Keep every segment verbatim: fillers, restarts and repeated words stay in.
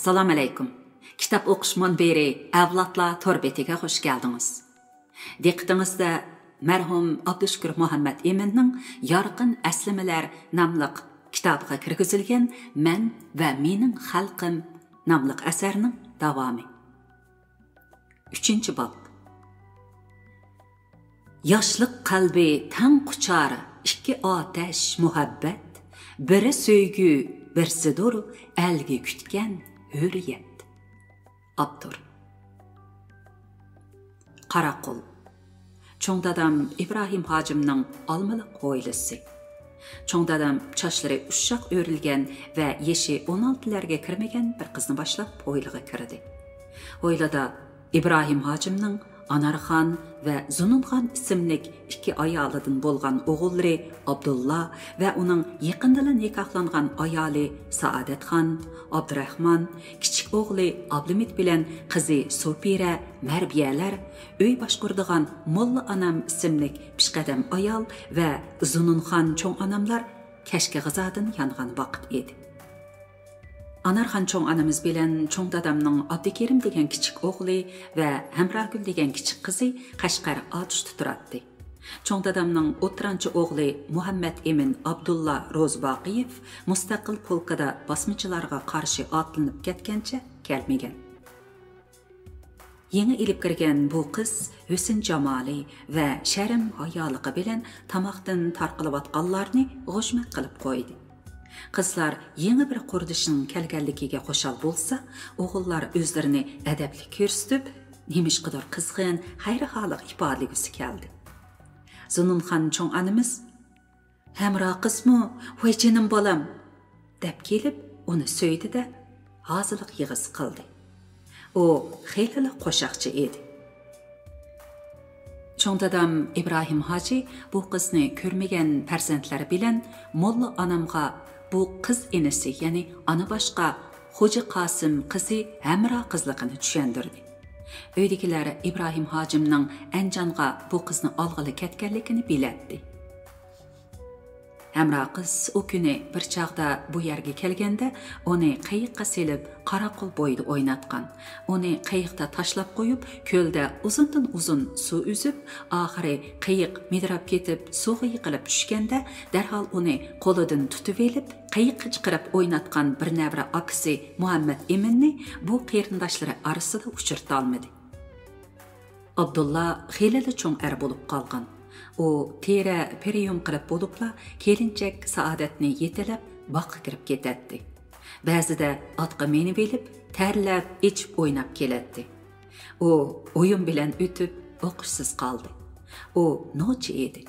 سالام ئەلەيكۇم. كىتاب ئوقۇش مۇنبىرى ئەۋلادلار تور بېتىگە خۇش كەلدىڭىز. دىققىتىڭىزدە مەرھۇم ئابدۇشۈكۈر مۇھەممەت ئىمىننىڭ يارقىن ئەسلىمىلەر ناملىق كىتابىغا كىرگۈزۈلگەن مەن ۋە مېنىڭ خەلقىم ناملىق ئەسەرنىڭ داۋامى. ئۈچىنچى باب. ياشلىق قەلبى تەڭ قۇچار ئىككى ئاتەش مۇھەببەت، بىرى سۆيگۈ، بىرسىدۇر ئەلگە كۈتكەن ھۆرىيەت. ئاپتور. قاراقول. چوڭ دادام ئىبراھىم ھاجىمنىڭ ئالمىلىق ھويلىسى. چوڭ دادام چاچلىرى ئۇششاق ئۆرۈلگەن ۋە يېشى ئون ئالتىلەرگە كىرمىگەن بىر قىزنى باشلاپ ھويلىغا كىردى. ھويلىدا ئىبراھىم ھاجىمنىڭ، ئانارخان ۋە زۇنۇنخان ئىسىملىك ئىككى ئايالىدىن بولغان ئوغۇللىرى ئابدۇللا ۋە ئۇنىڭ يېقىندىلا نىكاھلانغان ئايالى سائادەتخان، ئابدۇراخمان، كىچىك ئوغلى ئابلىمىت بىلەن قىزى سوپىرە، مەربىيەلەر، ئۆي باشقۇرىدىغان موللا ئانام ئىسىملىك پېشقەدەم ئايال ۋە زۇنۇنخان چوڭ ئاناملار كەچكى غىزادىن يانغان ۋاقىت ئىدى. ئانارخان چوڭ ئانىمىز بىلەن چوڭ دادامنىڭ ئابدۇكېرىم دېگەن كىچىك ئوغلى ۋە ھەمراگۈل دېگەن كىچىك قىزى قەشقەر ئاتۇشتا تۇراتتى. چوڭ دادامنىڭ ئوتتۇرانچى ئوغلى مۇھەممەت ئىمىن ئابدۇللا روزىباقىيېف مۇستەقىل پولكىدا باسمىچىلارغا قارشى ئاتلىنىپ كەتكەنچە كەلمىگەن. يېڭى ئېلىپ كىرگەن بۇ قىز ھۆسن جامالى ۋە شەرم ھايالىقى بىلەن تاماقتىن تارقىلىۋاتقانلارنى غوژمەك قىلىپ قويدى. قىزلار يېڭى بىر قۇردىشىنىڭ كەلگەنلىكىگە خۇشال بولسا، ئوغۇللار ئۆزلىرىنى ئەدەپلىك كۆرسىتىپ، نېمىشقىدۇر قىزغىن، خەيرىخاھلىق ئىپادىلىگۈسى كەلدى. زۇنۇنخان چوڭ ئانىمىز، «ھەمراھ قىزمۇ؟ ۋاي جېنىم بالام!» دەپ كېلىپ، ئۇنى سۆيدى-دە، ھازىلىق يىغىسى قىلدى. ئۇ خېلىلا قوشاقچى ئىدى. چوڭ دادام ئىبراھىم ھاجى بۇ قىزنى كۆرمىگەن پەرزەنتلەر بىلەن موللا ئانامغا بۇ قىز ئىنىسى، يەنى ئانا باشقا خوجا قاسىم قىزى ھەمراھ قىزلىقىنى چۈشەندۈردى. ئۆيدىكىلەر ئىبراھىم ھاجىمنىڭ ئەنجانغا بۇ قىزنى ئالغىلى كەتكەنلىكىنى بىلەتتى. ھەمراھ قىز ئۇ كۈنى بىر چاغدا بۇ يەرگە كەلگەندە، ئۇنى قېيىققا سېلىپ قاراقول بويىدا ئويناتقان. ئۇنى قېيىقتا تاشلاپ قويۇپ، كۆلدە ئۇزۇندىن ئۇزۇن سۇ ئۈزۈپ، ئاخىرى قېيىق مىدىراپ كېتىپ، سۇغا يىقىلىپ چۈشكەندە، دەرھال ئۇنى قولىدىن تۇتۇۋېلىپ، قېيىققا چىقىرىپ ئويناتقان بىر نەۋرە ئاكىسى مۇھەممەت ئىمىننى بۇ قېرىنداشلىرى ئارىسىدا ئۇچرىتالمىدى. ئابدۇللا خېلىلا چوڭ ئەر بولۇپ قالغان. ئۇ تېرە پرىيۇم قىلىپ بولۇپلا، كېلىنچەك سائادەتنى يېتىلەپ باغقا كىرىپ كېتەتتى. بەزىدە ئاتقا مىنىۋېلىپ، تەرلەپ، ئېچىپ ئويناپ كېلەتتى. ئۇ ئويۇن بىلەن ئۆتۈپ، ئوقۇشسىز قالدى. ئۇ نوچى ئىدى.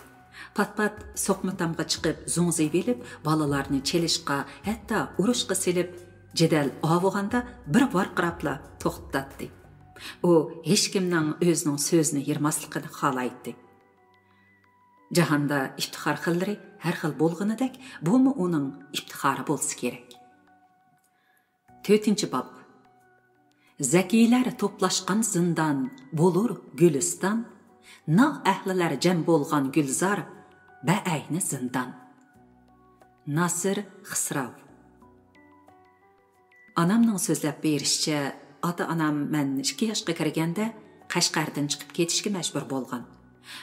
پات-پات سوقما تامغا چىقىپ زوڭزىيىۋېلىپ، بالىلارنى چېلىشقا، ھەتتا ئۇرۇشقا سېلىپ، جېدەل ئاۋۇغاندا بىر ۋارقىراپلا توختىتاتتى. ئۇ ھېچكىمنىڭ ئۆزىنىڭ سۆزىنى يىرماسلىقىنى خالايتتى. جاھاندا ئىپتىخار خىللىرى ھەر خىل بولغىنىدەك، بۇمۇ ئۇنىڭ ئىپتىخارى بولسا كېرەك. تۆتىنچى باب. زەكىيلەر توپلاشقان زىندان بولۇر گۈلىستان، ناغ ئەھلىلەر جەم بولغان گۈلزار بەئەينى زىندان. ناسىر خىسراۋ. ئانامنىڭ سۆزلەپ بېرىشىچە، ئاتا-ئانام مەن ئىككى ياشقا كىرگەندە قەشقەردىن چىقىپ كېتىشكە مەجبۇر بولغان.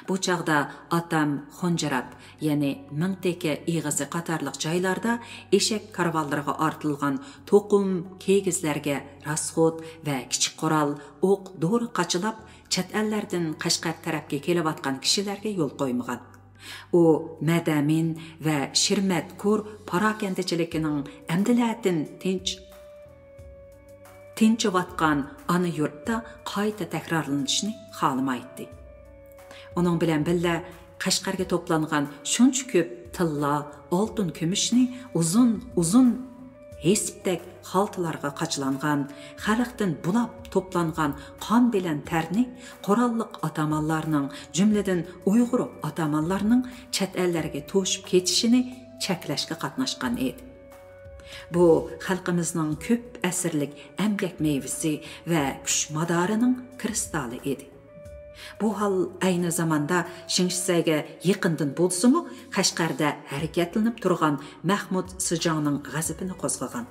بۇ چاغدا ئاتام خونجىراپ، يەنى مىڭتېكە ئېغىزى قاتارلىق جايلاردا ئېشەك كارۋانلىرىغا ئارتىلغان توقۇم كىگىزلەرگە راسخوت ۋە كىچىك قورال، ئوق، دورا قاچىلاپ، چەت ئەللەردىن قەشقەر تەرەپكە كېلىۋاتقان كىشىلەرگە يول قويمىغان. ئۇ مەدەمىن ۋە شىرمەتكور پاراكەندىچىلىكىنىڭ ئەمدىلەتىن تىنچ-، تىنچىۋاتقان ئانا يۇرتتا قايتا تەكرارلىنىشىنى خالىمايتتى. ئۇنىڭ بىلەن بىللە، قەشقەرگە توپلانغان شۇنچە كۆپ تىللا، ئالتۇن، كۈمۈشنى ئۇزۇن، ئۇزۇن ھېسىپتەك خالتىلارغا قاچىلانغان، خەلقتىن بۇلاپ توپلانغان قان بىلەن تەرنى قوراللىق ئاتامانلارنىڭ، جۈملىدىن ئۇيغۇر ئاتامانلارنىڭ چەت ئەللەرگە توشۇپ كېتىشىنى چەكلەشكە قاتناشقان ئىدى. بۇ خەلقىمىزنىڭ كۆپ ئەسىرلىك ئەمگەك مېۋىسى ۋە كۈچ مادارىنىڭ كىرىستالى ئىدى. بۇ ھال ئەينى زاماندا شېڭشىسەيگە يېقىندىن بولسىمۇ، قەشقەردە ھەرىكەتلىنىپ تۇرغان مەخمۇت سىجاڭنىڭ غەزىپىنى قوزغىغان.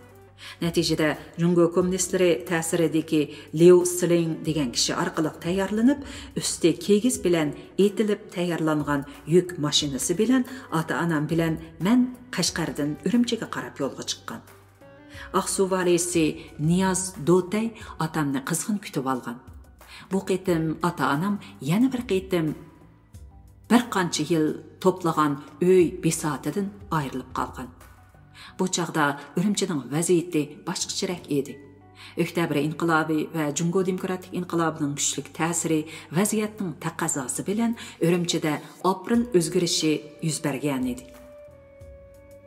نەتىجىدە، جۇڭگو كوممۇنىستلىرى تەسىرىدىكى ليۇ سىلىڭ دېگەن كىشى ئارقىلىق تەييارلىنىپ، ئۈستى كىگىز بىلەن ئېتىلىپ تەييارلانغان يۈك ماشىنىسى بىلەن ئاتا-ئانام بىلەن مەن قەشقەردىن ئۈرۈمچىگە قاراپ يولغا چىققان. ئاقسۇ ۋالىسى نىياز دوتەي ئاتامنى قىزغىن كۈتۈۋالغان. بۇ قېتىم ئاتا-ئانام يەنە بىر قېتىم بىر قانچە يىل توپلىغان ئۆي بىساتىدىن ئايرىلىپ قالغان. بۇ چاغدا ئۈرۈمچىنىڭ ۋەزىيىتى باشقىچىرەك ئىدى. ئۆكتەبىر ئىنقىلابى ۋە جۇڭگو دېموكراتىك ئىنقىلابىنىڭ كۈچلۈك تەسىرى، ۋەزىيەتنىڭ تەقەززاسى بىلەن ئۈرۈمچىدە ئاپرېل ئۆزگىرىشى يۈز بەرگەنىدى.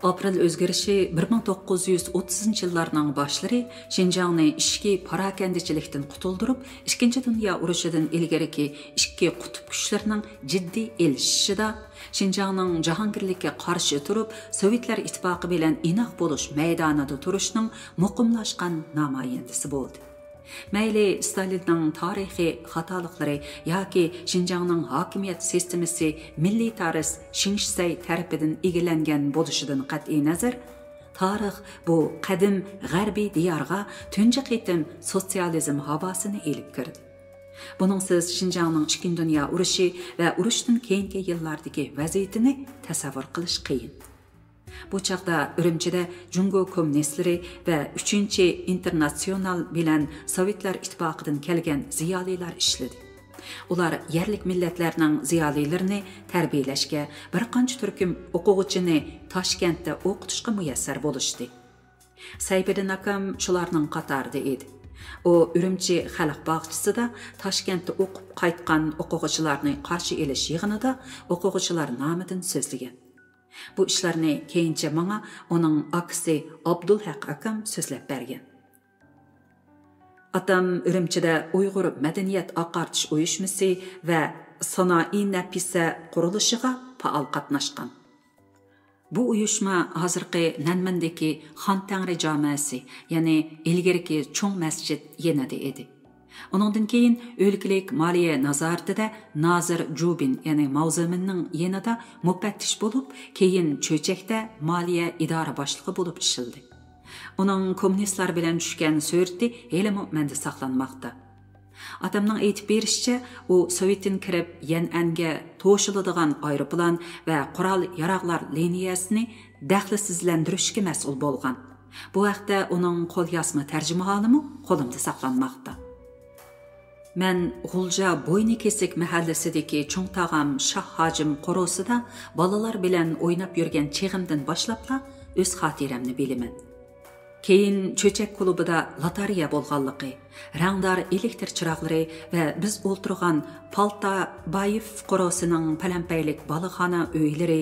ئاپرېل ئۆزگىرىشى بىر مىڭ توققۇز يۈز ئوتتۇزىنچى يىللارنىڭ باشلىرى شىنجاڭنى ئىچكى پاراكەندىچىلىكتىن قۇتۇلدۇرۇپ، ئىككىنچى دۇنيا ئۇرۇشىدىن ئىلگىرىكى ئىككى قۇتۇپ كۈچلىرىنىڭ جىددىي ئېلىشىشىدا، شىنجاڭنىڭ جاھانگىرلىككە قارشى تۇرۇپ، سوۋېتلار ئىتتىپاقى بىلەن ئىناق بولۇش مەيدانىدا تۇرۇشنىڭ مۇقىملاشقان نامايەندىسى بولدى. مەيلى ستالىننىڭ تارىخىي خاتالىقلىرى ياكى شىنجاڭنىڭ ھاكىمىيەت سىستېمىسى مىللىتارىست شېڭ شىسەي تەرىپىدىن ئىگىلەنگەن بولۇشىدىن قەتئىينەزەر، تارىخ بۇ قەدىم غەربىي دىيارغا تۇنجى قېتىم سوتسىيالىزم ھاۋاسىنى ئېلىپ كىردى. بۇنىڭسىز شىنجاڭنىڭ ئىككىنچى دۇنيا ئۇرۇشى ۋە ئۇرۇشتىن كېيىنكى يىللاردىكى ۋەزىيىتىنى تەسەۋۋۇر قىلىش قىيىن. بۇ چاغدا ئۈرۈمچىدە جۇڭگو كوممۇنىستلىرى ۋە ئۈچىنچى ئىنتېرناتسىيونال بىلەن سوۋېتلار ئىتتىپاقىدىن كەلگەن زىيالىيلار ئىشلىدى. ئۇلار يەرلىك مىللەتلەرنىڭ زىيالىيلىرىنى تەربىيەلەشكە، بىر قانچە تۈركۈم ئوقۇغۇچىنى تاشكەنتتە ئوقۇتۇشقا مۇيەسسەر بولۇشتى. سەيپىدىن ئاكام شۇلارنىڭ قاتارىدا ئىدى. ئۇ ئۈرۈمچى خەلق باغچىسىدا تاشكەنتتە ئوقۇپ قايتقان ئوقۇغۇچىلارنى قارشى ئېلىش يىغىنىدا ئوقۇغۇچىلار نامىدىن سۆزلىگەن. بۇ ئىشلارنى كېيىنچە ماڭا ئۇنىڭ ئاكىسى ئابدۇلھەق ئاكام سۆزلەپ بەرگەن. ئاتام ئۈرۈمچىدە ئۇيغۇر مەدەنىيەت ئاقارتىش ئۇيۇشمىسى ۋە سانائىي نەپىسە قۇرۇلۇشىغا پائال قاتناشقان. بۇ ئۇيۇشما ھازىرقى نەنمىندىكى خان تەڭرى جامەسى، يەنى ئىلگىرىكى چوڭ مەسچىت يېنىدا ئىدى. ئۇنىڭدىن كېيىن ئۆلكىلىك مالىيە نازارىتىدە نازىر جۇبىن، يەنى ماۋزېمىننىڭ يېنىدا مۇپەتتىش بولۇپ، كېيىن چۆچەكتە مالىيە ئىدارە باشلىقى بولۇپ ئىشلىدى. ئۇنىڭ كوممۇنىستلار بىلەن چۈشكەن سۈرىتى ھېلىمۇ مەندە ساقلانماقتا. ئاتامنىڭ ئېيتىپ بېرىشىچە، ئۇ سوۋېتتىن كىرىپ يەنئەنگە توشۇلىدىغان ئايروپىلان ۋە قورال ياراغلار لىنىيەسىنى دەخلىسىزلەندۈرۈشكە مەسئۇل بولغان. بۇ ھەقتە ئۇنىڭ قول يازما تەرجىمىھالىمۇ قولۇمدا ساقلانماقتا. مەن غۇلجا بوينى كېسىك مەھەللىسىدىكى چوڭ تاغام شاھ ھاجىم قورۇسىدا بالىلار بىلەن ئويناپ يۈرگەن چېغىمدىن باشلاپلا ئۆز خاتىرەمنى بىلىمەن. كېيىن چۆچەك كۇلۇبىدا لاتارىيە بولغانلىقى، رەڭدار ئېلېكتىر چىراغلىرى ۋە بىز ئولتۇرغان پالتابايېف قورۇسىنىڭ پەلەمپەيلىك بالىخانا ئۆيلىرى،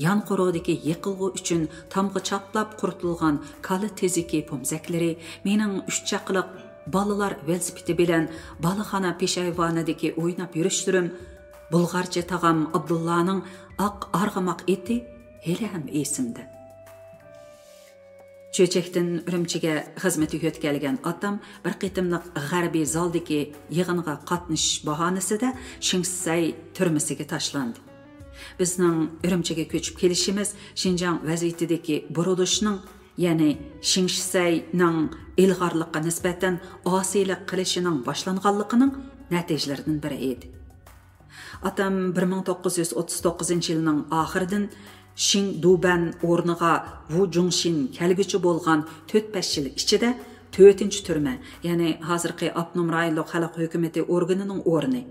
يانقورۇدىكى يېقىلغۇ ئۈچۈن تامغا چاپلاپ قۇرۇتۇلغان كالا تېزىكى پومزەكلىرى، مېنىڭ ئۈچ چاقىلىق بالىلار ۋېلىسىپىتى بىلەن بالىخانا پېشايۋانىدىكى ئويناپ يۈرۈشلىرىم، بۇلغارچە تاغام ئابدۇللانىڭ ئاق ئارغىماق ئېتى ھېلىھەم ئېسىمدە. چۆچەكتىن ئۈرۈمچىگە خىزمىتىگە يۆتكەلگەن ئاتام بىر قېتىملىق غەربىي زالدىكى يىغىنغا قاتنىشىش باھانىسىدە شىڭسەي تۈرمىسىگە تاشلاندى. بىزنىڭ ئۈرۈمچىگە كۆچۈپ كېلىشىمىز شىنجاڭ ۋەزىيىتىدىكى بۇرۇلۇشنىڭ، يەنى شىڭشىسەينىڭ ئىلغارلىققا نىسبەتەن ئاسىيلىق قىلىشىنىڭ باشلانغانلىقىنىڭ نەتىجىلىرىدىن بىرى ئىدى. ئاتام بىر مىڭ توققۇز يۈز ئوتتۇز توققۇزىنچى يىلنىڭ ئاخىرىدىن شىڭ دۇبەن ئورنىغا ۋۇ جۇڭشىن كەلگۈچى بولغان تۆت-بەش يىل ئىچىدە تۆتىنچى تۈرمە، يەنى ھازىرقى ئاپتونوم رايونلۇق خەلق ھۆكۈمىتى ئورگىنىنىڭ ئورنى،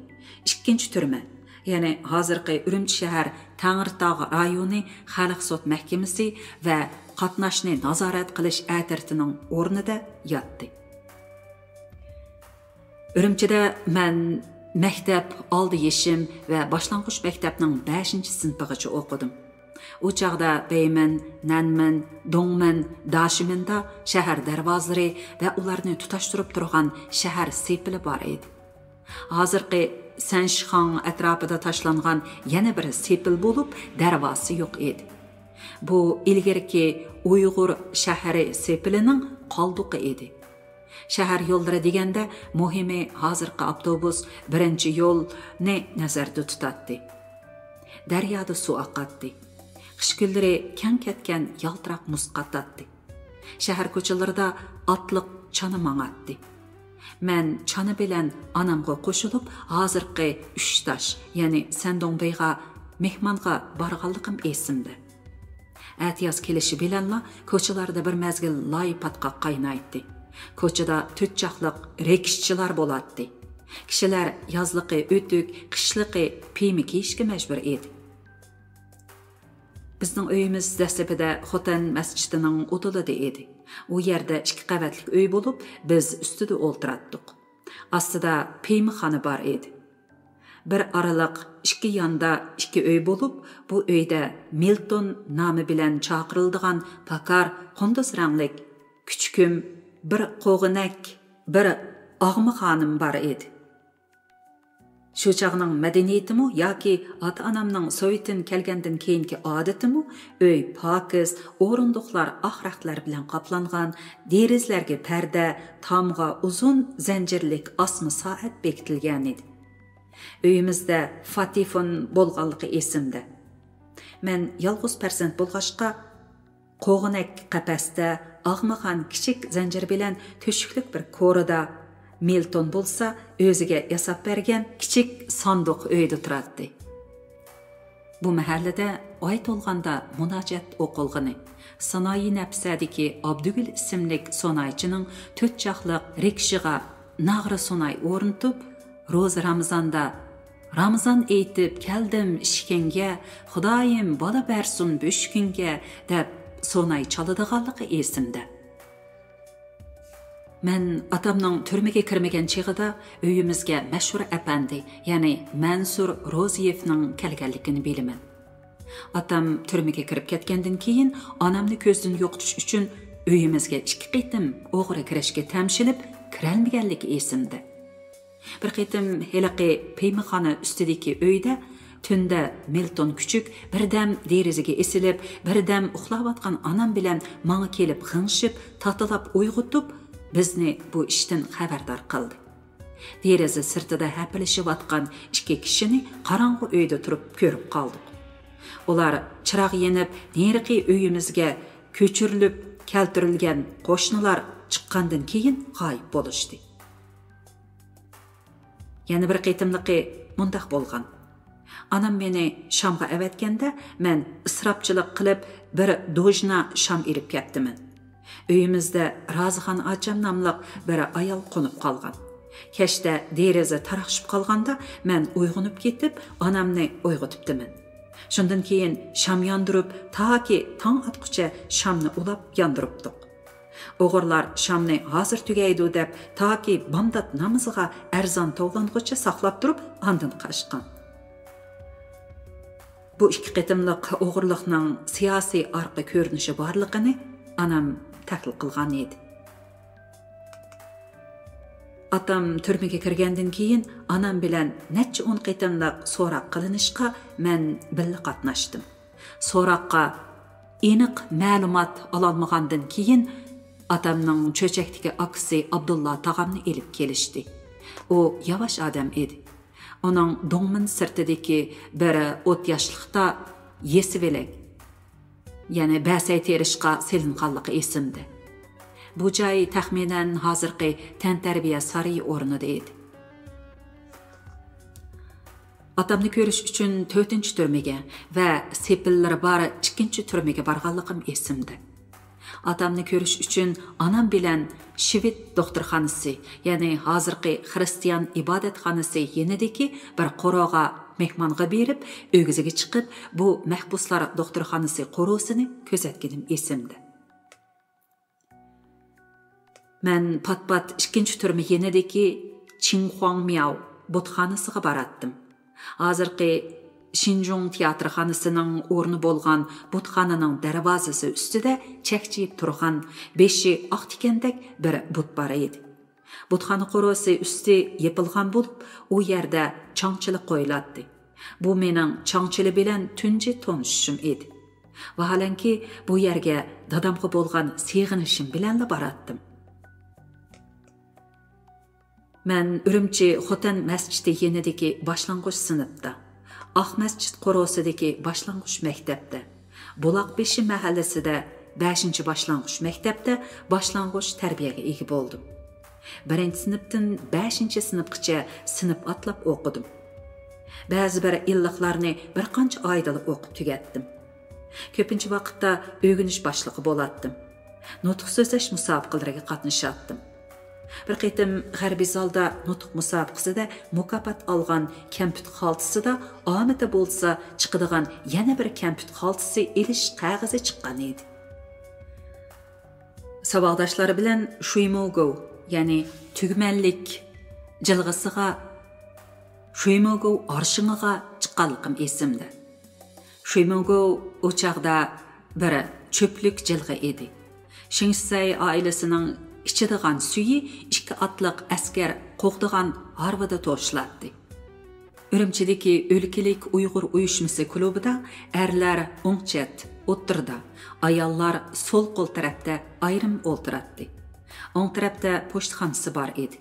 ئىككىنچى تۈرمە، يەنى ھازىرقى ئۈرۈمچى شەھەر تەڭرىتاغ رايونى خەلق سوت مەھكىمىسى ۋە قاتناشنى نازارەت قىلىش ئەترىتىنىڭ ئورنىدا ياتتى. ئۈرۈمچىدە مەن مەكتەپ، ئالدى يېشىم ۋە باشلانغۇچ مەكتەپنىڭ بەشىنچى سىنىپىغىچە ئوقۇدۇم. ئۇ چاغدا بېيمىن، نەنمىن، دۇڭمىن، داشىمىندا شەھەر دەرۋازىلىرى ۋە ئۇلارنى تۇتاشتۇرۇپ تۇرغان شەھەر سېپىلى بار ئىدى. ھازىرقى سەنشىخاڭ ئەتراپىدا تاشلانغان يەنە بىر سېپىل بولۇپ، دەرۋازىسى يوق ئىدى. بۇ ئىلگىرىكى ئۇيغۇر شەھىرى سېپىلىنىڭ قالدۇقى ئىدى. شەھەر يوللىرى دېگەندە مۇھىمى ھازىرقى ئاپتوبۇس بىرىنچى يولنى نەزەردە تۇتاتتى. دەريادا سۇ ئاقاتتى. قىش كۈنلىرى كەڭ كەتكەن يالتىراق مۇز قاتاتتى. شەھەر كوچىلىرىدا ئاتلىق چانا ماڭاتتى. مەن چانا بىلەن ئانامغا قوشۇلۇپ، ھازىرقى ئۈچ تاش، يەنى سەندۇڭبېيغا مېھمانغا بارغانلىقىم ئېسىمدە. ئەتىياز كېلىشى بىلەنلا كوچىلاردا بىر مەزگىل لاي پاتقاق قاينايتتى. كوچىدا تۆت چاقلىق رىكشىچىلار بولاتتى. كىشىلەر يازلىقى ئۆتۈك، قىشلىقى پىيمە كىيىشكە مەجبۇر ئىدى. بىزنىڭ ئۆيىمىز دەسلىپىدە خوتەن مەسچىتىنىڭ ئۇدۇلىدا ئىدى. ئۇ يەردە ئىككى قەۋەتلىك ئۆي بولۇپ، بىز ئۈستىدە ئولتۇراتتۇق. ئاستىدا پىيمىخانا بار ئىدى. بىر ئارىلىق ئىككى ياندا ئىككى ئۆي بولۇپ، بۇ ئۆيدە مىلتون نامى بىلەن چاقىرىلىدىغان پاكار قۇندۇز رەڭلىك كۈچۈكۈم، بىر قوغۇنەك، بىر ئاغما خانىم بار ئىدى. شۇ چاغنىڭ مەدەنىيىتىمۇ ياكى ئاتا-ئانامنىڭ سوۋېتتىن كەلگەندىن كېيىنكى ئادىتىمۇ، ئۆي پاكىز، ئورۇندۇقلار ئاق رەختلەر بىلەن قاپلانغان، دېرىزىلەرگە پەردە، تامغا ئۇزۇن زەنجىرلىك ئاسما سائەت بېكىتىلگەنىدى. ئۆيىمىزدە پاتېفون بولغانلىقى ئېسىمدە. مەن يالغۇز پەرزەنت بولغاچقا، قوغۇنەك قەپەستە، ئاغمىغان كىچىك زەنجىر بىلەن تۆشۈكلۈك بىر كورىدا، مىلتون بولسا ئۆزىگە ياساپ بەرگەن كىچىك ساندۇق ئۆيدە تۇراتتى. بۇ مەھەللىدە ئاي تولغاندا مۇناجات ئوقۇلغىنى، سانائى نەپسەدىكى ئابدۇگۈل ئىسىملىك سونايچىنىڭ تۆت چاقلىق رىكشىغا ناغرا سوناي ئورنىتىپ، روزا رامىزاندا، «رامىزان ئېيتىپ كەلدىم ئىشىكىڭگە، خۇدايىم بالا بەرسۇن بۆشۈكۈڭگە» دەپ سوناي چالىدىغانلىقى ئېسىمدە. مەن ئاتامنىڭ تۈرمىگە كىرمىگەن چېغىدا ئۆيىمىزگە مەشھۇر ئەپەندى، يەنى مەنسۇر روزىيېۋنىڭ كەلگەنلىكىنى بىلىمەن. ئاتام تۈرمىگە كىرىپ كەتكەندىن كېيىن، ئانامنى كۆزدىن يوقىتىش ئۈچۈن ئۆيىمىزگە ئىككى قېتىم ئوغرى كىرىشكە تەمشىلىپ، كىرەلمىگەنلىكى ئېسىمدە. بىر قېتىم ھېلىقى پىيمىخانا ئۈستىدىكى ئۆيدە تۈندە مىلتون كۈچۈك بىردەم دېرىزىگە ئېسىلىپ، بىردەم ئۇخلاۋاتقان ئانام بىلەن ماڭا كېلىپ غىڭشىپ، تاتىلاپ ئويغىتىپ، بىزنى بۇ ئىشتىن خەۋەردار قىلدى. دېرىزە سىرتىدا ھەپىلىشىۋاتقان ئىككى كىشىنى قاراڭغۇ ئۆيدە تۇرۇپ كۆرۈپ قالدۇق. ئۇلار چىراغ يېنىپ، نېرىقى ئۆيىمىزگە كۆچۈرۈلۈپ كەلتۈرۈلگەن قوشنىلار چىققاندىن كېيىن غايىب بولۇشتى. يەنە بىر قېتىملىقى مۇنداق بولغان. ئانام مېنى شامغا ئەۋەتكەندە، مەن ئىسراپچىلىق قىلىپ، بىر دوژنا شام ئېلىپ كەپتىمەن. ئۆيىمىزدە رازىخان ئاچام ناملىق بىر ئايال قونۇپ قالغان. كەچتە دېرىزە تاراقشىپ قالغاندا، مەن ئويغىنىپ كېتىپ، ئانامنى ئويغىتىپتىمەن. شۇندىن كېيىن شام ياندۇرۇپ، تاكى تاڭ ئاتقۇچە شامنى ئۇلاپ ياندۇرۇپتۇق. ئوغرىلار شامنى ھازىر تۈگەيدۇ دەپ، تاكى بامدات نامىزىغا ئەرزان توۋلانغۇچە ساقلاپ تۇرۇپ، ئاندىن قاچقان. بۇ ئىككى قېتىملىق ئوغرىلىقنىڭ سىياسىي ئارقا كۆرۈنۈشى بارلىقىنى ئانام تەھلىل قىلغان ئىدى. ئاتام تۈرمىگە كىرگەندىن كېيىن، ئانام بىلەن نەچچە ئون قېتىملىق سوراق قىلىنىشقا مەن بىللە قاتناشتىم. سوراققا ئېنىق مەلۇمات ئالالمىغاندىن كېيىن، ئاتامنىڭ چۆچەكتىكى ئاكىسى ئابدۇللا تاغامنى ئېلىپ كېلىشتى. ئۇ ياۋاش ئادەم ئىدى. ئۇنىڭ دوڭمىن سىرتىدىكى بىر ئوت ياشلىقتا يېسىۋېلەك، يەنى بەسەي تېرىشقا سېلىنغانلىقى ئېسىمدە. بۇ جاي تەخمىنەن ھازىرقى تەنتەربىيە سارىيى ئورنىدا ئىدى. ئاتامنى كۆرۈش ئۈچۈن تۆتىنچى تۈرمىگە ۋە سېپىللىرى بار ئىككىنچى تۈرمىگە بارغانلىقىم ئېسىمدە. ئاتامنى كۆرۈش ئۈچۈن ئانام بىلەن شىۋېد دوختۇرخانىسى، يەنى ھازىرقى خىرىستىيان ئىبادەتخانىسى يېنىدىكى بىر قورۇغا مېھمانغا بېرىپ، ئۆگزىگە چىقىپ، بۇ مەھبۇسلار دوختۇرخانىسى قورۇسىنى كۆزەتكىنىم ئېسىمدە. مەن پات-پات ئىككىنچى تۈرمە يېنىدىكى چىڭخۇاڭمياۋ بۇتخانىسىغا باراتتىم. ھازىرقى شىنجۇڭ تىياتىرخانىسىنىڭ ئورنى بولغان بۇتخانىنىڭ دەرۋازىسى ئۈستىدە چەكچىيىپ تۇرغان، بېشى ئاق تىكەندەك بىر بۇت بار ئىدى. بۇتخانا قورۇسى ئۈستى يېپىلغان بولۇپ، ئۇ يەردە چاڭچىلىق قويۇلاتتى. بۇ مېنىڭ چاڭچىلى بىلەن تۇنجى تونۇشۇشۇم ئىدى. ۋاھالەنكى، بۇ يەرگە دادامغا بولغان سېغىنىشىم بىلەنلا باراتتىم. مەن ئۈرۈمچى خوتەن مەسچىتى يېنىدىكى باشلانغۇچ سىنىپتا، ئاق مەسچىت قورۇسىدىكى باشلانغۇچ مەكتەپتە، بۇلاقبېشى مەھەللىسىدە بەشىنچى باشلانغۇچ مەكتەپتە باشلانغۇچ تەربىيەگە ئىگە بولدۇم. بىرىنچى سىنىپتىن بەشىنچى سىنىپقىچە سىنىپ ئاتلاپ ئوقۇدۇم. بەزى بىر ئىللىقلارنى بىر قانچە ئايدىلا ئوقۇپ تۈگەتتىم. كۆپىنچە ۋاقىتتا ئۆگىنىش باشلىقى بولاتتىم. نۇتۇق سۆزلەش مۇسابىقىلىرىگە قاتنىشاتتىم. بىر قېتىم غەربىي زالدا نۇتۇق مۇسابىقىسىدە مۇكاپات ئالغان كەمپۈت خالتىسىدا ئامىتى بولسا چىقىدىغان يەنە بىر كەمپۈت خالتىسى ئېلىش قەغىزى چىققان ئىدى. ساۋاقداشلار بىلەن شۇيموگو، يەنى تۈگمەنلىك جىلغىسىغا، شۇيموگو ئارشىڭىغا چىققانلىقىم ئېسىمدە. شۇيموگو ئۇ چاغدا بىر چۆپلۈك جىلغا ئىدى. شېڭشىسەي ئائىلىسىنىڭ ئىچىدىغان سۈيى ئىككى ئاتلىق ئەسكەر قوغدىغان ھارۋىدا توشۇلاتتى. ئۈرۈمچىدىكى ئۆلكىلىك ئۇيغۇر ئۇيۇشمىسى كۇلۇبىدا ئەرلەر ئوڭ چەت، ئوتتۇرىدا، ئاياللار سول قول تەرەپتە ئايرىم ئولتۇراتتى. ئوڭ تەرەپتە پوچتىخانىسى بار ئىدى.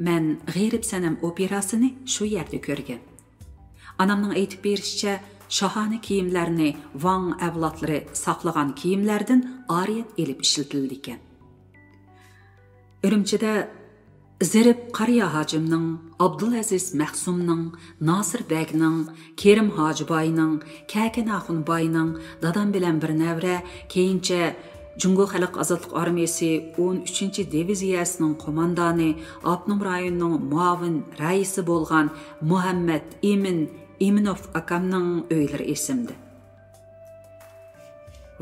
مەن غېرىب سەنەم ئوپېراسىنى شۇ يەردە كۆرگەن. ئانامنىڭ ئېيتىپ بېرىشىچە، شاھانە كىيىملەرنى ۋاڭ ئەۋلادلىرى ساقلىغان كىيىملەردىن ئارىيەت ئېلىپ ئىشلىتىلىدىكەن. ئۈرۈمچىدە زېرىپ قارىيا ھاجىمنىڭ، ئابدۇلئەزىز مەخسۇمنىڭ، ناسىر بەگنىڭ، كېرىم ھاجىباينىڭ، كەكەن ئاخۇنباينىڭ، دادام بىلەن بىر نەۋرە، كېيىنچە جۇڭگو خەلق ئازادلىق ئارمىيەسى ئون ئۈچىنچى دىۋىزىيەسىنىڭ قوماندانى، ئاپتونوم رايوننىڭ مۇئاۋىن رەئىسى بولغان مۇھەممەد ئىمىن ئىمىنوف ئاكامنىڭ ئۆيلىرى ئېسىمدە.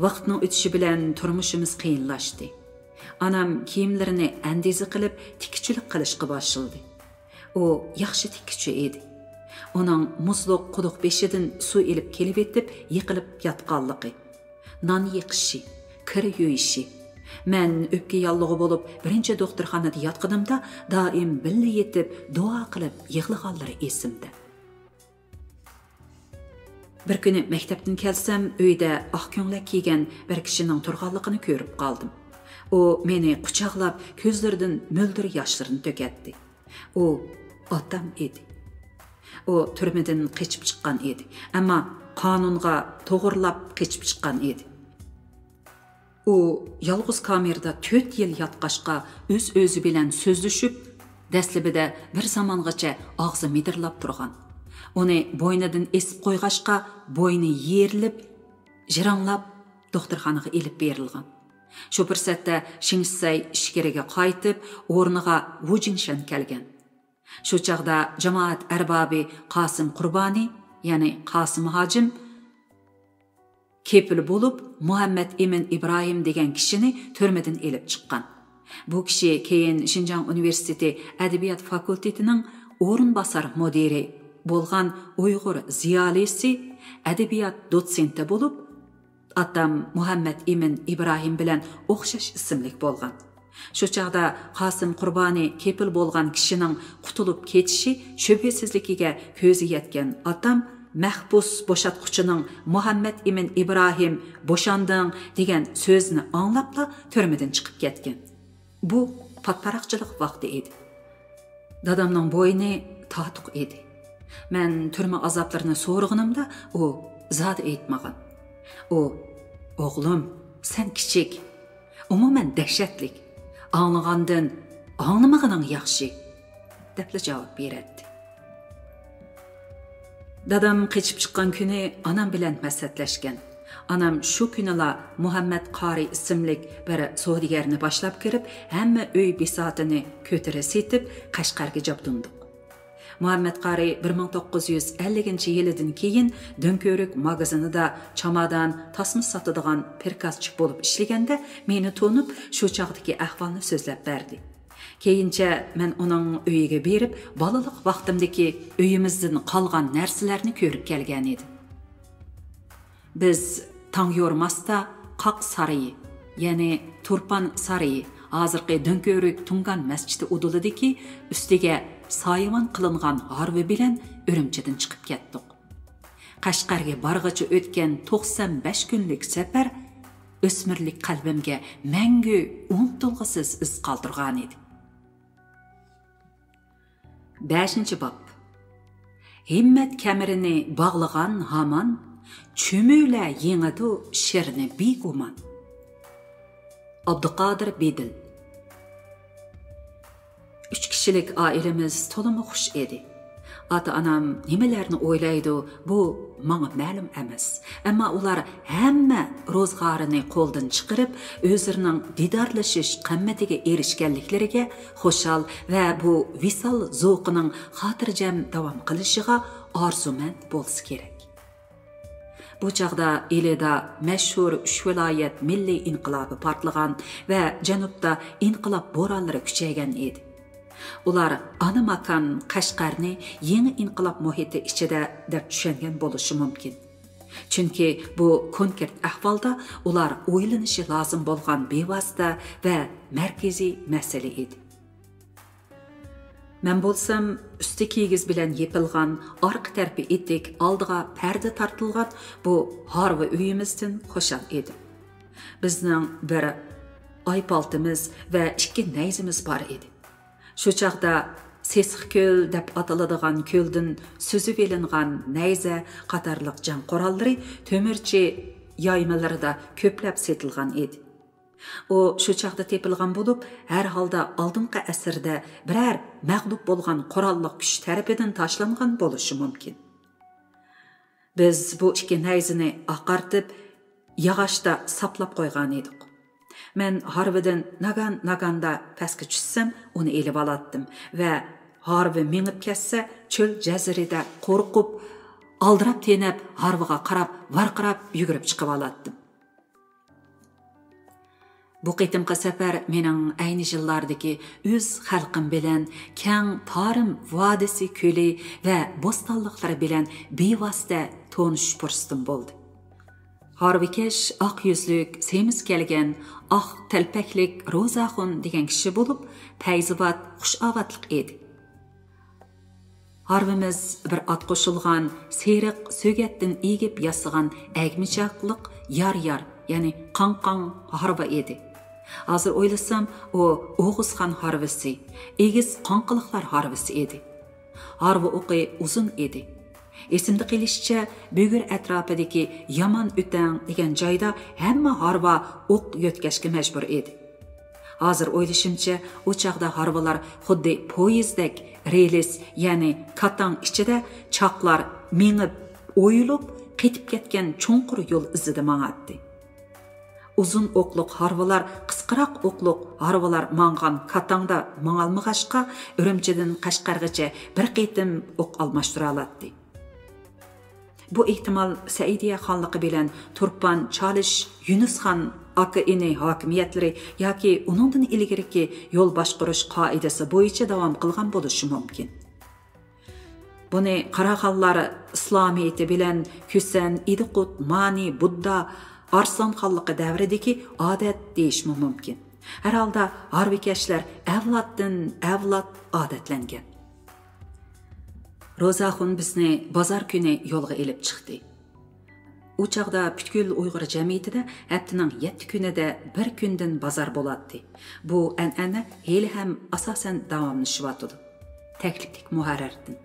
ۋاقىتنىڭ ئۆتۈشى بىلەن تۇرمۇشىمىز قىيىنلاشتى. ئانام كىيىملىرىنى ئەندىزە قىلىپ، تىككۈچىلىك قىلىشقا باشلىدى. ئۇ ياخشى تىككۈچى ئىدى. ئۇنىڭ مۇزلۇق قۇدۇق بېشىدىن سۇ ئېلىپ كېلىۋېتىپ يىقىلىپ ياتقانلىقى، نان يېقىشى، كىر يۇيۇشى. مەن ئۆپكە ياللۇغى بولۇپ بىرىنچى دوختۇرخانىدا ياتقىنىمدا دائىم بىللە يېتىپ دۇئا قىلىپ يىغلىغانلىرى ئېسىمدە. بىر كۈنى مەكتەپتىن كەلسەم، ئۆيدە ئاق كۆڭلەك كىيگەن بىر كىشىنىڭ تۇرغانلىقىنى كۆرۈپ قالدىم. ئۇ مېنى قۇچاقلاپ، كۆزلىرىدىن مۆلدۈر ياشلىرىنى تۆكەتتى. ئۇ ئاتام ئىدى. ئۇ تۈرمىدىن قېچىپ چىققان ئىدى. ئەمما قانۇنغا توغرىلاپ قېچىپ چىققان ئىدى. ئۇ يالغۇز كامېردا تۆت يىل ياتقاچقا، ئۆز-ئۆزى بىلەن سۆزلىشىپ، دەسلىپىدە بىر زامانغىچە ئاغزى مىدىرلاپ تۇرغان. ئۇنى بوينىدىن ئېسىپ قويغاچقا، بوينى يېرىلىپ، ژىرىڭلاپ دوختۇرخانىغا ئېلىپ بېرىلغان. شۇ پۇرسەتتە شېڭ شىسەي ئىچكىرىگە قايتىپ، ئورنىغا ۋۇ جىڭشەن كەلگەن. شۇ چاغدا جامائەت ئەربابى قاسىم قۇربانى، يەنى قاسىم ھاجىم، كېپىل بولۇپ، مۇھەممەد ئىمىن ئىبراھىم دېگەن كىشىنى تۈرمىدىن ئېلىپ چىققان. بۇ كىشى كېيىن شىنجاڭ ئۇنىۋېرسىتېتى ئەدەبىيات فاكۇلتېتىنىڭ ئورۇنباسار مۇدىرى بولغان ئۇيغۇر زىيالىيسى، ئەدەبىيات دوتسېنتى بولۇپ، ئاتام مۇھەممەد ئىمىن ئىبراھىم بىلەن ئوخشاش ئىسىملىك بولغان. شۇ چاغدا قاسىم قۇربانى كېپىل بولغان كىشىنىڭ قۇتۇلۇپ كېتىشى شۈبھىسىزلىكىگە كۆزى يەتكەن ئاتام، مەھبۇس بوشاتقۇچىنىڭ مۇھەممەد ئىمىن ئىبراھىم، بوشاندىڭ دېگەن سۆزىنى ئاڭلاپلا تۈرمىدىن چىقىپ كەتكەن. بۇ پاتپاراقچىلىق ۋاقتى ئىدى. دادامنىڭ بوينى تاتۇق ئىدى. مەن تۈرمە ئازابلىرىنى سورىغىنىمدا، ئۇ زادى ئېيتمىغان. ئۇ، «ئوغلۇم، سەن كىچىك، ئومۇمەن دەھشەتلىك. ئاڭلىغاندىن ئاڭلىمىغىنىڭ ياخشى» دەپلا جاۋاب بېرەتتى. دادام قېچىپ چىققان كۈنى ئانام بىلەن مەسلىھەتلەشكەن. ئانام شۇ كۈنىلا مۇھەممەد قارى ئىسىملىك بىر سودىگەرنى باشلاپ كىرىپ، ھەممە ئۆي بىساتىنى كۆتۈرە سېتىپ، قەشقەرگە جابدۇندۇق. مۇھەممەد قارى بىر مىڭ توققۇز يۈز ئەللىكىنچى يىلىدىن كېيىن دۆڭكۆۋرۈك ماگىزىنىدا چامادان، تاسما ساتىدىغان پىركازچىك بولۇپ ئىشلىگەندە، مېنى تونۇپ، شۇ چاغدىكى ئەھۋالنى سۆزلەپ بەردى. كېيىنچە مەن ئۇنىڭ ئۆيىگە بېرىپ، بالىلىق ۋاقتىمدىكى ئۆيىمىزدىن قالغان نەرسىلەرنى كۆرۈپ كەلگەنىدىم. بىز تاڭ يورۇماستا قاق سارىيى، يەنى تۇرپان سارىيى، ھازىرقى دۆڭكۆۋرۈك تۇڭگان مەسچىتى ئۇدۇلىدىكى ئۈستىگە سايىۋان قىلىنغان ھارۋا بىلەن ئۈرۈمچىدىن چىقىپ كەتتۇق. قەشقەرگە بارغىچە ئۆتكەن توقسان بەش كۈنلۈك سەپەر ئۆسمۈرلۈك قەلبىمگە مەڭگۈ ئۇنتۇلغۇسىز ئىز قالدۇرغانىدى. بەشىنچى باب. ھىممەت كەمىرىنى باغلىغان ھامان، چۈمۈلە يېڭىدۇ شىرنى بىگۇمان. ئابدۇقادىر بېدىل. ئۈچ كىشىلىك ئائىلىمىز تولىمۇ خۇش ئىدى. ئاتا-ئانام نېمىلەرنى ئويلايدۇ، بۇ ماڭا مەلۇم ئەمەس. ئەمما ئۇلار ھەممە روزغارىنى قولدىن چىقىرىپ، ئۆزلىرىنىڭ دىدارلىشىش قىممىتىگە ئېرىشكەنلىكلىرىگە خۇشال ۋە بۇ ۋىسال زوقىنىڭ خاتىرجەم داۋام قىلىشىغا ئارزۇمەند بولسا كېرەك. بۇ چاغدا ئىلىدا مەشھۇر ئۈچ ۋىلايەت مىللىي ئىنقىلابى پارتلىغان ۋە جەنۇبتا ئىنقىلاب بورانلىرى كۈچەيگەن ئىدى. ئۇلار ئانا ماكان قەشقەرنى يېڭى ئىنقىلاب مۇھىتى ئىچىدە دەپ چۈشەنگەن بولۇشى مۇمكىن. چۈنكى بۇ كونكرېت ئەھۋالدا ئۇلار ئويلىنىشى لازىم بولغان بىۋاسىتە ۋە مەركىزىي مەسىلە ئىدى. مەن بولسام ئۈستى كىگىز بىلەن يېپىلغان، ئارقا تەرىپى ئېتىك، ئالدىغا پەردە تارتىلغان بۇ ھارۋا ئۆيىمىزدىن خۇشال ئىدىم. بىزنىڭ بىر ئايپالتىمىز ۋە ئىككى نەيزىمىز بار ئىدى. شۇ چاغدا سېسىق كۆل دەپ ئاتىلىدىغان كۆلدىن سۈزۈۋېلىنغان نەيزە قاتارلىق جەڭ قوراللىرى تۆمۈرچى يايمىلىرىدا كۆپلەپ سېتىلغان ئىدى. ئۇ شۇ چاغدا تېپىلغان بولۇپ، ھەر ھالدا ئالدىنقى ئەسىردە بىرەر مەغلۇپ بولغان قوراللىق كۈچ تەرىپىدىن تاشلانغان بولۇشى مۇمكىن. بىز بۇ ئىككى نەيزىنى ئاقارتىپ، ياغاچتا ساپلاپ قويغان ئىدۇق. مەن ھارۋىدىن ناگان-ناگاندا پەسكە چۈشسەم، ئۇنى ئېلىۋالاتتىم ۋە ھارۋا مېڭىپ كەتسە، چۆل جەزىرىدە قورقۇپ، ئالدىراپ تېنەپ، ھارۋىغا قاراپ ۋارقىراپ يۈگۈرۈپ چىقىۋالاتتىم. بۇ قېتىمقى سەپەر مېنىڭ ئەينى يىللاردىكى ئۆز خەلقىم بىلەن، كەڭ تارىم ۋادىسى كۆلى ۋە بوستانلىقلىرى بىلەن بىۋاسىتە تونۇشۇش پۇرسىتىم بولدى. ھارۋىكەش ئاق يۈزلۈك، سېمىز كەلگەن، ئاق تەلپەكلىك روزاخۇن دېگەن كىشى بولۇپ، پەيزىۋات، خۇشئاۋاتلىق ئىدى. ھارۋىمىز بىر ئات قوشۇلغان سېرىق سۆگەتتىن ئېگىپ ياسىغان ئەگمىچاقلىق يار-يار، يەنى قاڭ-قاڭ ھارۋا ئىدى. ھازىر ئويلىسام، ئۇ ئوغۇزخان ھارۋىسى، ئېگىز قاڭقىلىقلار ھارۋىسى ئىدى. ھارۋا ئوقى ئۇزۇن ئىدى. ئېسىمدە قېلىشىچە، بۈگۈر ئەتراپىدىكى يامان ئۆتەڭ دېگەن جايدا ھەممە ھارۋا ئوق يۆتكەشكە مەجبۇر ئىدى. ھازىر ئويلىشىمچە، ئۇ چاغدا ھارۋىلار خۇددى پويىزدەك رېلىس، يەنى كاتاڭ ئىچىدە چاقلار مېڭىپ، ئويۇلۇپ، قېتىپ كەتكەن چوڭقۇر يول ئىزىدا ماڭاتتى. ئۇزۇن ئوقلۇق ھارۋىلار قىسقىراق ئوقلۇق ھارۋىلار ماڭغان كاتاڭدا ماڭالمىغاچقا، ئۈرۈمچىدىن قەشقەرگىچە بىر قېتىم ئوق ئالماشتۇرالاتتى. بۇ ئېھتىمال سەئىدىيە خانلىقى بىلەن تۇرپان چالىش يۈنۈس خان ئاكا-ئىنى ھاكىمىيەتلىرى ياكى ئۇنىڭدىن ئىلگىرىكى يول باشقۇرۇش قائىدىسى بويىچە داۋام قىلغان بولۇشى مۇمكىن. بۇنى قاراخانلار ئىسلامىيىتى بىلەن كۈسەن، ئىدىقۇت، مانى، بۇددا، ئارسلان خانلىقى دەۋرىدىكى ئادەت دېيىشمۇ مۇمكىن. ھەر ھالدا ھارۋىكەشلەر ئەۋلادتىن ئەۋلاد ئادەتلەنگەن. روزاخۇن بىزنى بازار كۈنى يولغا ئېلىپ چىقتى. ئۇ چاغدا پۈتكۈل ئۇيغۇر جەمئىيىتىدە ھەپتىنىڭ يەتتە كۈنىدە بىر كۈندىن بازار بولاتتى. بۇ ئەنئەنە ھېلىھەم ئاساسەن داۋاملىشىۋاتىدۇ. تەكلىپلىك مۇھەررىردىن.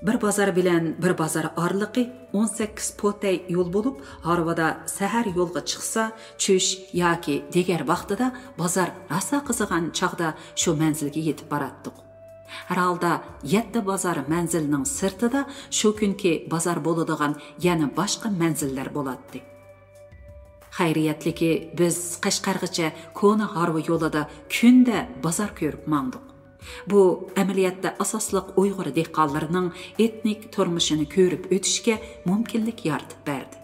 بىر بازار بىلەن بىر بازار ئارىلىقى ئون سەككىز پوتەي يول بولۇپ، ھارۋىدا سەھەر يولغا چىقسا، چۈش ياكى دىگەر ۋاقتىدا بازار راسا قىزىغان چاغدا شۇ مەنزىلگە يېتىپ باراتتۇق. ھەر ھالدا يەتتە بازار مەنزىلىنىڭ سىرتىدا شۇ كۈنكى بازار بولىدىغان يەنە باشقا مەنزىللەر بولاتتى. خەيرىيەتلىكى، بىز قەشقەرغىچە كونا ھارۋا يولىدا كۈندە بازار كۆرۈپ ماڭدۇق. بۇ ئەمەلىيەتتە ئاساسلىق ئۇيغۇر دېھقانلىرىنىڭ ئېتنىك تۇرمۇشىنى كۆرۈپ ئۆتۈشكە مۇمكىنلىك يارىتىپ بەردى.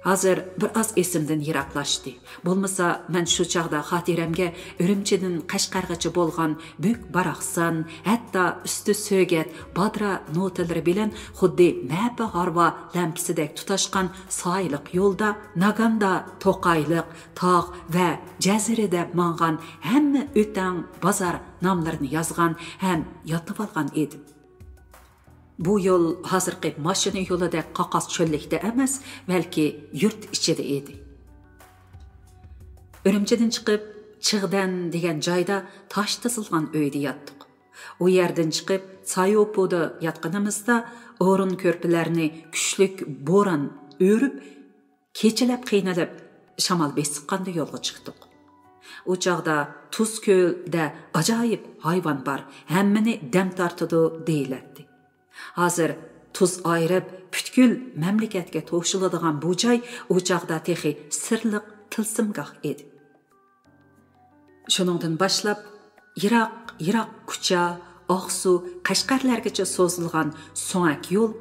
ھازىر بىر ئاز ئېسىمدىن يىراقلاشتى. بولمىسا، مەن شۇ چاغدا خاتىرەمگە ئۈرۈمچىدىن قەشقەرغىچە بولغان بۈك باراقسان، ھەتتا ئۈستى سۆگەت، بادرا نوتىلىرى بىلەن خۇددى مەپە ھارۋا لەمپىسىدەك تۇتاشقان سايىلىق يولدا، ناگاندا توقايلىق، تاغ ۋە جەزىرە دەپ ماڭغان ھەممە ئۆتەڭ، بازار ناملىرىنى يازغان ھەم يادلىۋالغان ئىدىم. بۇ يول ھازىرقى ماشىنا يولىدەك قاقاس چۆللۈكتە ئەمەس، بەلكى يۇرت ئىچىدە ئىدى. ئۈرۈمچىدىن چىقىپ، چىغدەن دېگەن جايدا تاش تىزىلغان ئۆيدە ياتتۇق. ئۇ يەردىن چىقىپ، سايوپۇدا ياتقىنىمىزدا، ئورۇن كۆرپىلەرنى كۈچلۈك بوران ئۆرۈپ، كېچىلەپ قىينىلىپ، شامال بېسىققاندا يولغا چىقتۇق. ئۇ چاغدا تۇزكۆلدە ئاجايىپ ھايۋان بار، ھەممىنى دەم تارتىدۇ دېيىلەتتى. ھازىر تۇز ئايرىپ، پۈتكۈل مەملىكەتكە توشۇلىدىغان بۇ جاي ئۇ چاغدا تېخى سىرلىق تىلسىمگاھ ئىدى. شۇنىڭدىن باشلاپ، يىراق، يىراق كۇچا، ئاقسۇ، قەشقەرلەرگىچە سوزۇلغان سۆڭەك يول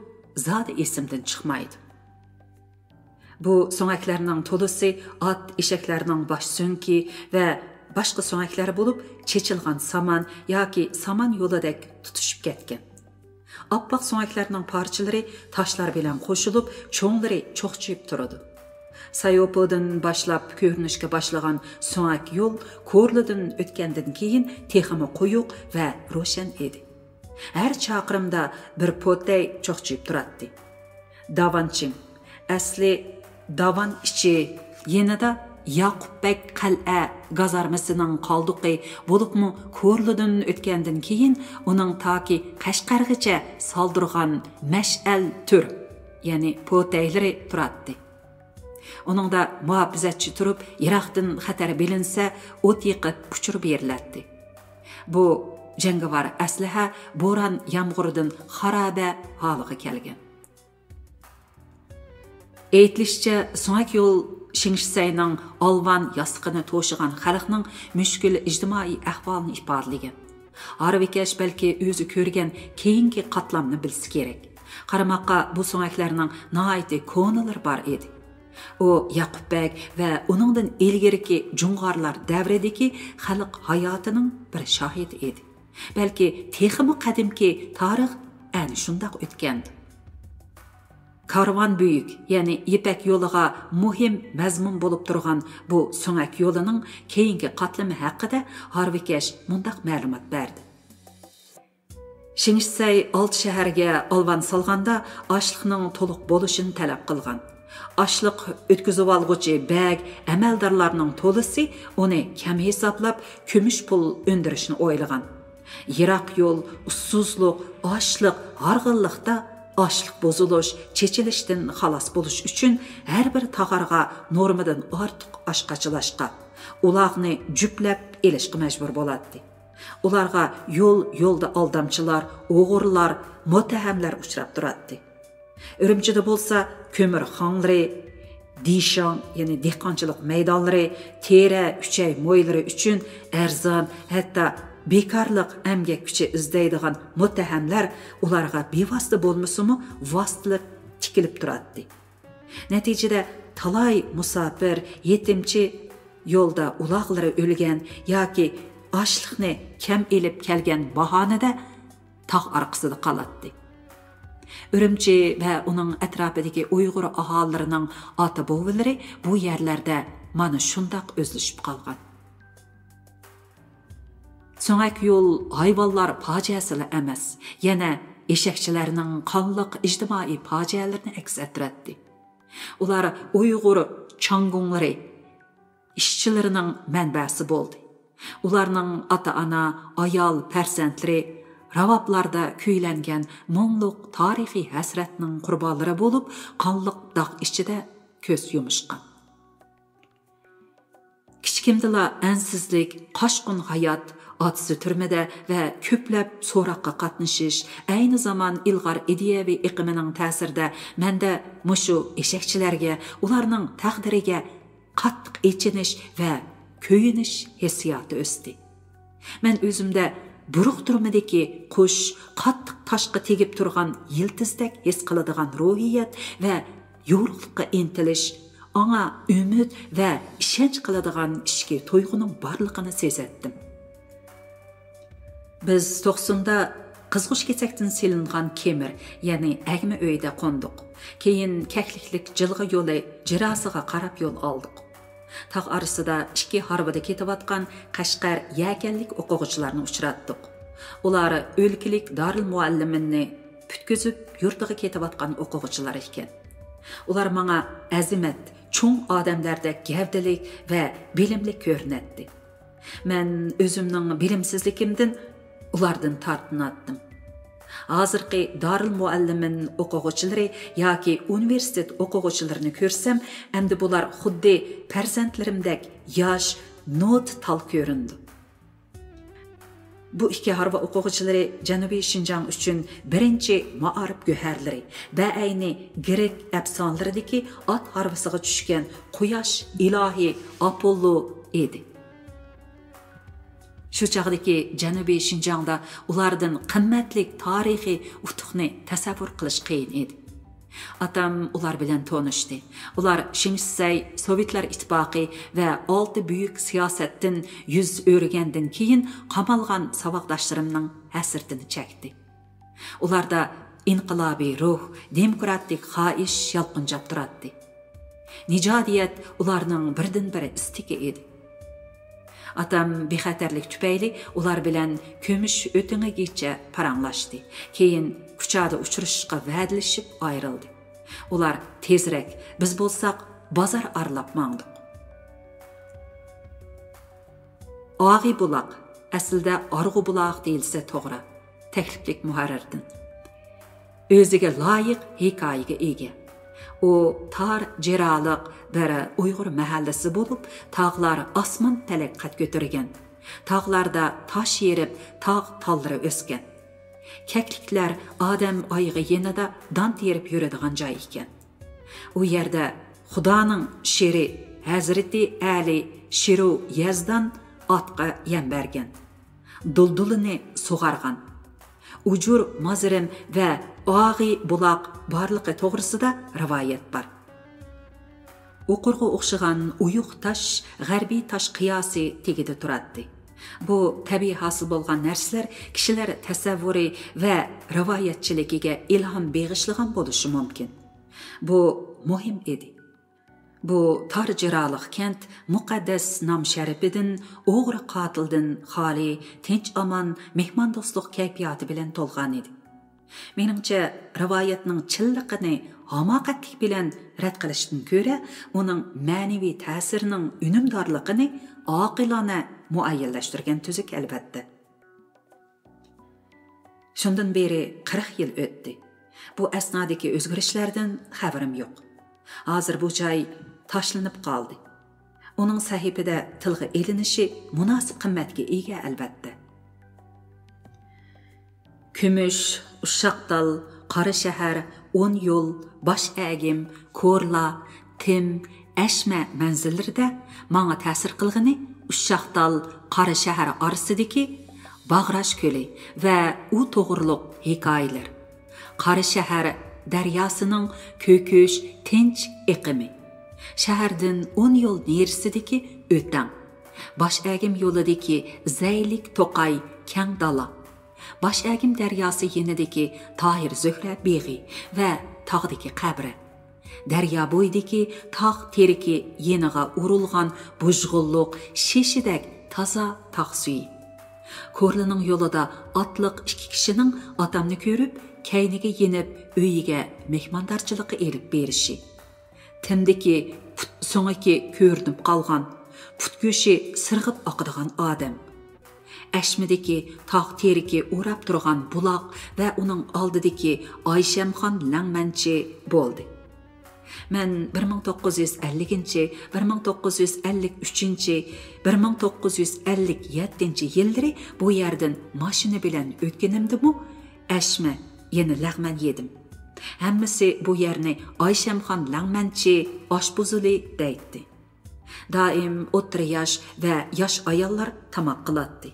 زادى ئېسىمدىن چىقمايدۇ. بۇ سۆڭەكلەرنىڭ تولىسى ئات، ئېشەكلەرنىڭ باش سۆڭىكى ۋە باشقا سۆڭەكلەر بولۇپ، چېچىلغان سامان ياكى سامان يولىدەك تۇتىشىپ كەتكەن. ئاپئاق سۆڭەكلەرنىڭ پارچىلىرى تاشلار بىلەن قوشۇلۇپ، چوڭلىرى چوقچىيىپ تۇرىدۇ. سايوپودىن باشلاپ كۆرۈنۈشكە باشلىغان سۆڭەك يول كورلىدىن ئۆتكەندىن كېيىن تېخىمۇ قويۇق ۋە روشەن ئىدى. ھەر چاقىرىمدا بىر پوتەي چوقچىيىپ تۇراتتى. داۋانچىڭ، ئەسلى داۋان ئىچى، يېنىدا ياقۇپبەگ قەلئە گازارمىسىنىڭ قالدۇقى، بولۇپمۇ كورلىدىن ئۆتكەندىن كېيىن ئۇنىڭ تاكى قەشقەرگىچە سالدۇرغان مەشئەل تۈر، يەنى پوتەيلىرى تۇراتتى. ئۇنىڭدا مۇھاپىزەتچى تۇرۇپ، يىراقتىن خەتەر بىلىنسە، ئوت يېقىپ ئۇچۇر بېرىلەتتى. بۇ جەڭگىۋار ئەسلىھە بوران يامغۇرىدىن خارابە ھالىغا كەلگەن. ئېيتىلىشىچە، سۆڭەك يول شىڭشىسەينىڭ ئالۋان ياستۇقىنى توشىغان خەلقنىڭ مۈشكۈل ئىجتىمائىي ئەھۋالىنى ئىپادىلىگەن. ھارۋىكەش بەلكى ئۆزى كۆرگەن كېيىنكى قاتلامنى بىلسە كېرەك. قارىماققا، بۇ سۆڭەكلەرنىڭ ناھايىتى كونىلىرى بار ئىدى. ئۇ ياقۇپ بەگ ۋە ئۇنىڭدىن ئىلگىرىكى جۇڭغارلار دەۋرىدىكى خەلق ھاياتىنىڭ بىر شاھىتى ئىدى. بەلكى تېخىمۇ قەدىمكى تارىخ ئەنە شۇنداق ئۆتكەندۇ. كارۋان بۈيۈك، يەنى يىپەك يولىغا مۇھىم مەزمۇن بولۇپ تۇرغان بۇ سۆڭەك يولىنىڭ كېيىنكى قاتلىمى ھەققىدە ھارۋىكەش مۇنداق مەلۇمات بەردى. شىڭشىسەي ئالتە شەھەرگە ئالۋان سالغاندا ئاشلىقنىڭ تولۇق بولۇشىنى تەلەپ قىلغان. ئاشلىق ئۆتكۈزۈۋالغۇچى بەگ، ئەمەلدارلارنىڭ تولىسى ئۇنى كەم ھېسابلاپ، كۈمۈش پۇل ئۈندۈرۈشنى ئويلىغان. يىراق يول، ئۇسسۇزلۇق، ئاچلىق، ھارغىنلىقتا ئاشلىق بۇزۇلۇش، چېچىلىشتىن خالاس بولۇش ئۈچۈن ھەر بىر تاغارغا نورمىدىن ئارتۇق ئاش قاچىلاشقا، ئۇلاغنى جۈپلەپ ئېلىشقا مەجبۇر بولاتتى. ئۇلارغا يول-يولدا ئالدامچىلار، ئوغرىلار، مۇتتەھەملەر ئۇچراپ تۇراتتى. ئۈرۈمچىدە بولسا كۆمۈر خاڭلىرى، دىشاڭ، يەنى دېھقانچىلىق مەيدانلىرى، تېرە، ئۈچەي مويلىرى ئۈچۈن ئەرزان، ھەتتا بىكارلىق ئەمگەك كۈچى ئىزدەيدىغان مۇتتەھەملەر ئۇلارغا بىۋاسىتە بولمىسىمۇ، ۋاسىتىلىك تىكىلىپ تۇراتتى. نەتىجىدە تالاي مۇساپىر، يېتىمچى يولدا ئۇلاغلىرى ئۆلگەن ياكى ئاشلىقنى كەم ئېلىپ كەلگەن باھانىدە تاغ ئارقىسىدا قالاتتى. ئۈرۈمچى ۋە ئۇنىڭ ئەتراپىدىكى ئۇيغۇر ئاھالىلىرىنىڭ ئاتا-بوۋىلىرى بۇ يەرلەردە مانا شۇنداق ئۆزلىشىپ قالغان. سۆڭەك يول ھايۋانلار پاجىئەسىلا ئەمەس، يەنە ئېشەكچىلەرنىڭ قانلىق ئىجتىمائىي پاجىئەلىرىنى ئەكس ئەتتۈرەتتى. ئۇلار ئۇيغۇر چاڭگۇڭلىرى، ئىشچىلىرىنىڭ مەنبەسى بولدى. ئۇلارنىڭ ئاتا-ئانا، ئايال پەرزەنتلىرى، راۋابلاردا كۈيلەنگەن مۇڭلۇق تارىخىي ھەسرەتنىڭ قۇربانلىرى بولۇپ، قانلىق داغ ئىچىدە كۆز يۇمۇشقان. كىچىكىمدىلا ئەنسىزلىك، قاشقۇن ھايات، ئاتىسى تۈرمىدە ۋە كۆپلەپ سوراققا قاتنىشىش، ئەينى زامان ئىلغار ئىدىيەۋى ئېقىمىنىڭ تەسىرىدە مەندە مۇشۇ ئېشەكچىلەرگە، ئۇلارنىڭ تەقدىرىگە قاتتىق ئېچىنىش ۋە كۆيۈنۈش ھېسسىياتى ئۆستى. مەن ئۆزۈمدە بۇرۇق تۈرمىدىكى قۇش، قاتتىق تاشقا تېگىپ تۇرغان يىلتىزدەك ھېس قىلىدىغان روھىيەت ۋە يورۇقلۇققا ئىنتىلىش، ئاڭا ئۈمىد ۋە ئىشەنچ قىلىدىغان ئىچكى تۇيغۇنىڭ بارلىقىنى سېزەتتىم. بىز توقسۇندا قىزغۇچ كېسەكتىن سېلىنغان كېمىر، يەنى ئەگمە ئۆيدە قوندۇق. كېيىن كەكلىكلىك جىلغا يولى جىراسىغا قاراپ يول ئالدۇق. تاغ ئارىسىدا ئىككى ھارۋىدا كېتىۋاتقان قەشقەر يەكەنلىك ئوقۇغۇچىلارنى ئۇچراتتۇق. ئۇلار ئۆلكىلىك دارىلمۇئەللىمىننى پۈتكۈزۈپ يۇرتىغا كېتىۋاتقان ئوقۇغۇچىلار ئىكەن. ئۇلار ماڭا ئەزىمەت، چوڭ ئادەملەردەك گەۋدىلىك ۋە بىلىملىك كۆرۈنەتتى. مەن ئۆزۈمنىڭ بىلىمسىزلىكىمدىن ئۇلاردىن تارتىناتتىم. ھازىرقى دارىلمۇئەللىمىن ئوقۇغۇچىلىرى ياكى ئۇنىۋېرسىتېت ئوقۇغۇچىلىرىنى كۆرسەم، ئەمدى بۇلار خۇددى پەرزەنتلىرىمدەك ياش، نوتا تال كۆرۈنىدۇ. بۇ ئىككى ھارۋا ئوقۇغۇچىلىرى جەنۇبىي شىنجاڭ ئۈچۈن بىرىنچى مائارىپ گۆھەرلىرى، بەئەينى گرېك ئەپسانىلىرىدىكى ئات ھارۋىسىغا چۈشكەن قۇياش ئىلاھى ئاپوللو ئىدى. شۇ چاغدىكى جەنۇبىي شىنجاڭدا ئۇلاردىن قىممەتلىك تارىخىي ئۇتۇقنى تەسەۋۋۇر قىلىش قىيىن ئىدى. ئاتام ئۇلار بىلەن تونۇشتى. ئۇلار شېڭ شىسەي، سوۋېتلار ئىتتىپاقى ۋە ئالتە بۈيۈك سىياسەتتىن يۈز ئۆرۈگەندىن كېيىن قامالغان ساۋاقداشلىرىمنىڭ ھەسرىتىنى چەكتى. ئۇلاردا ئىنقىلابىي روھ، دېموكراتىك خاھىش يالقۇنجاپ تۇراتتى. نىجادىيەت ئۇلارنىڭ بىردىنبىر ئىستىكى ئىدى. ئاتام بىخەتەرلىك تۈپەيلى ئۇلار بىلەن كۈمۈش ئۆتۈڭىگىچە پاراڭلاشتى. كېيىن كۇچادا ئۇچرىشىشقا ۋەدىلىشىپ ئايرىلدى. ئۇلار تېزرەك، بىز بولساق بازار ئارىلاپ ماڭدۇق. ئاغى بۇلاق، ئەسلىدە ئارغۇ بۇلاق دېيىلسە توغرا، تەكلىپلىك مۇھەررىردىن. ئۆزىگە لايىق ھېكايىگە ئىگە. ئۇ تار جىرالىق بىر ئۇيغۇر مەھەللىسى بولۇپ، تاغلار ئاسمان پەلەك قەد كۆتۈرگەن. تاغلاردا تاش يېرىپ، تاغ تاللىرى ئۆسكەن. كەكلىكلەر ئادەم ئايىغى يېنىدا دان تېرىپ يۈرىدىغان جاي ئىكەن. ئۇ يەردە خۇدانىڭ شېرى ھەزرىتى ئەلى شېرۇ يەزدان ئاتقا يەم بەرگەن، دۇلدۇلىنى سۇغارغان، ئۇجۇر مازىرىم ۋە ئاغى بۇلاق بارلىقى توغرىسىدا رىۋايەت بار. ئوقۇرغا ئوخشىغان ئويۇق تاش غەربىي تاش قىياسى تېگىدە تۇراتتى. بۇ تەبىئىي ھاسىل بولغان نەرسىلەر كىشىلەر تەسەۋۋۇرى ۋە رىۋايەتچىلىكىگە ئىلھام بېغىشلىغان بولۇشى مۇمكىن. بۇ مۇھىم ئىدى. بۇ تار جىرالىق كەنت مۇقەددەس نام شەرىپىدىن ئوغرى قاتىلدىن خالىي، تىنچ ئامان، مېھماندوستلۇق كەيپىياتى بىلەن تولغان ئىدى. مېنىڭچە، رىۋايەتنىڭ چىنلىقىنى ھاماقەتلىك بىلەن رەت قىلىشتىن كۆرە، ئۇنىڭ مەنىۋى تەسىرىنىڭ ئۈنۈمدارلىقىنى ئاقىلانە مۇئەييەنلەشتۈرگەن تۈزۈك، ئەلۋەتتە. شۇندىن بېرى قىرىق يىل ئۆتتى. بۇ ئەسنادىكى ئۆزگىرىشلەردىن خەۋىرىم يوق. ھازىر بۇ جاي تاشلىنىپ قالدى. ئۇنىڭ سەھىپىدە تىلغا ئېلىنىشى مۇناسىپ قىممەتكە ئىگە، ئەلۋەتتە. كۈمۈش، ئۇششاقتال، قاراشەھەر، ئون يول، باش ئەگىم، كورلا، تىم، ئەشمە مەنزىللىرىدە ماڭا تەسىر قىلغىنى ئۇششاقتال، قاراشەھەر ئارىسىدىكى باغراش كۆلى ۋە ئۇ توغرۇلۇق ھېكايىلەر. قاراشەھەر دەرياسىنىڭ كۆكۈش، تىنچ ئېقىمى. شەھەردىن ئون يول نېرىسىدىكى ئۆتەڭ. باش ئەگىم يولىدىكى زەيلىك توقاي، كەڭ دالا. باش ئەگىم دەرياسى يېنىدىكى تاھىر زۆھرە بېغى ۋە تاغدىكى قەبرە. دەريا بويىدىكى تاغ تېرىكى يېنىغا ئۇرۇلغان بۇژغۇنلۇق شېشىدەك تازا تاغ سۈيى. كورلىنىڭ يولىدا ئاتلىق ئىككى كىشىنىڭ ئاتامنى كۆرۈپ، كەينىگە يېنىپ ئۆيىگە مېھماندارچىلىققا ئېلىپ بېرىشى. تىمدىكى پۇت سۆڭىكى كۆرۈنۈپ قالغان، پۇت گۆشى سىرغىپ ئاقىدىغان ئادەم. ئەشمىدىكى تاغ تېرىكى ئوراپ تۇرغان بۇلاق ۋە ئۇنىڭ ئالدىدىكى ئايشەمخان لەڭمەنچى بولدى. مەن بىر مىڭ توققۇز يۈز ئەللىكىنچى، بىر مىڭ توققۇز يۈز ئەللىك ئۈچىنچى، بىر مىڭ توققۇز يۈز ئەللىك يەتتىنچى يىللىرى بۇ يەردىن ماشىنا بىلەن ئۆتكىنىمدىمۇ، ئەشمە، يەنە لەغمەن يېدىم. ھەممىسى بۇ يەرنى ئايشەمخان لەڭمەنچى ئاشپۇزۇلى دەيتتى. دائىم ئوتتۇرا ياش ۋە ياش ئاياللار تاماق قىلاتتى.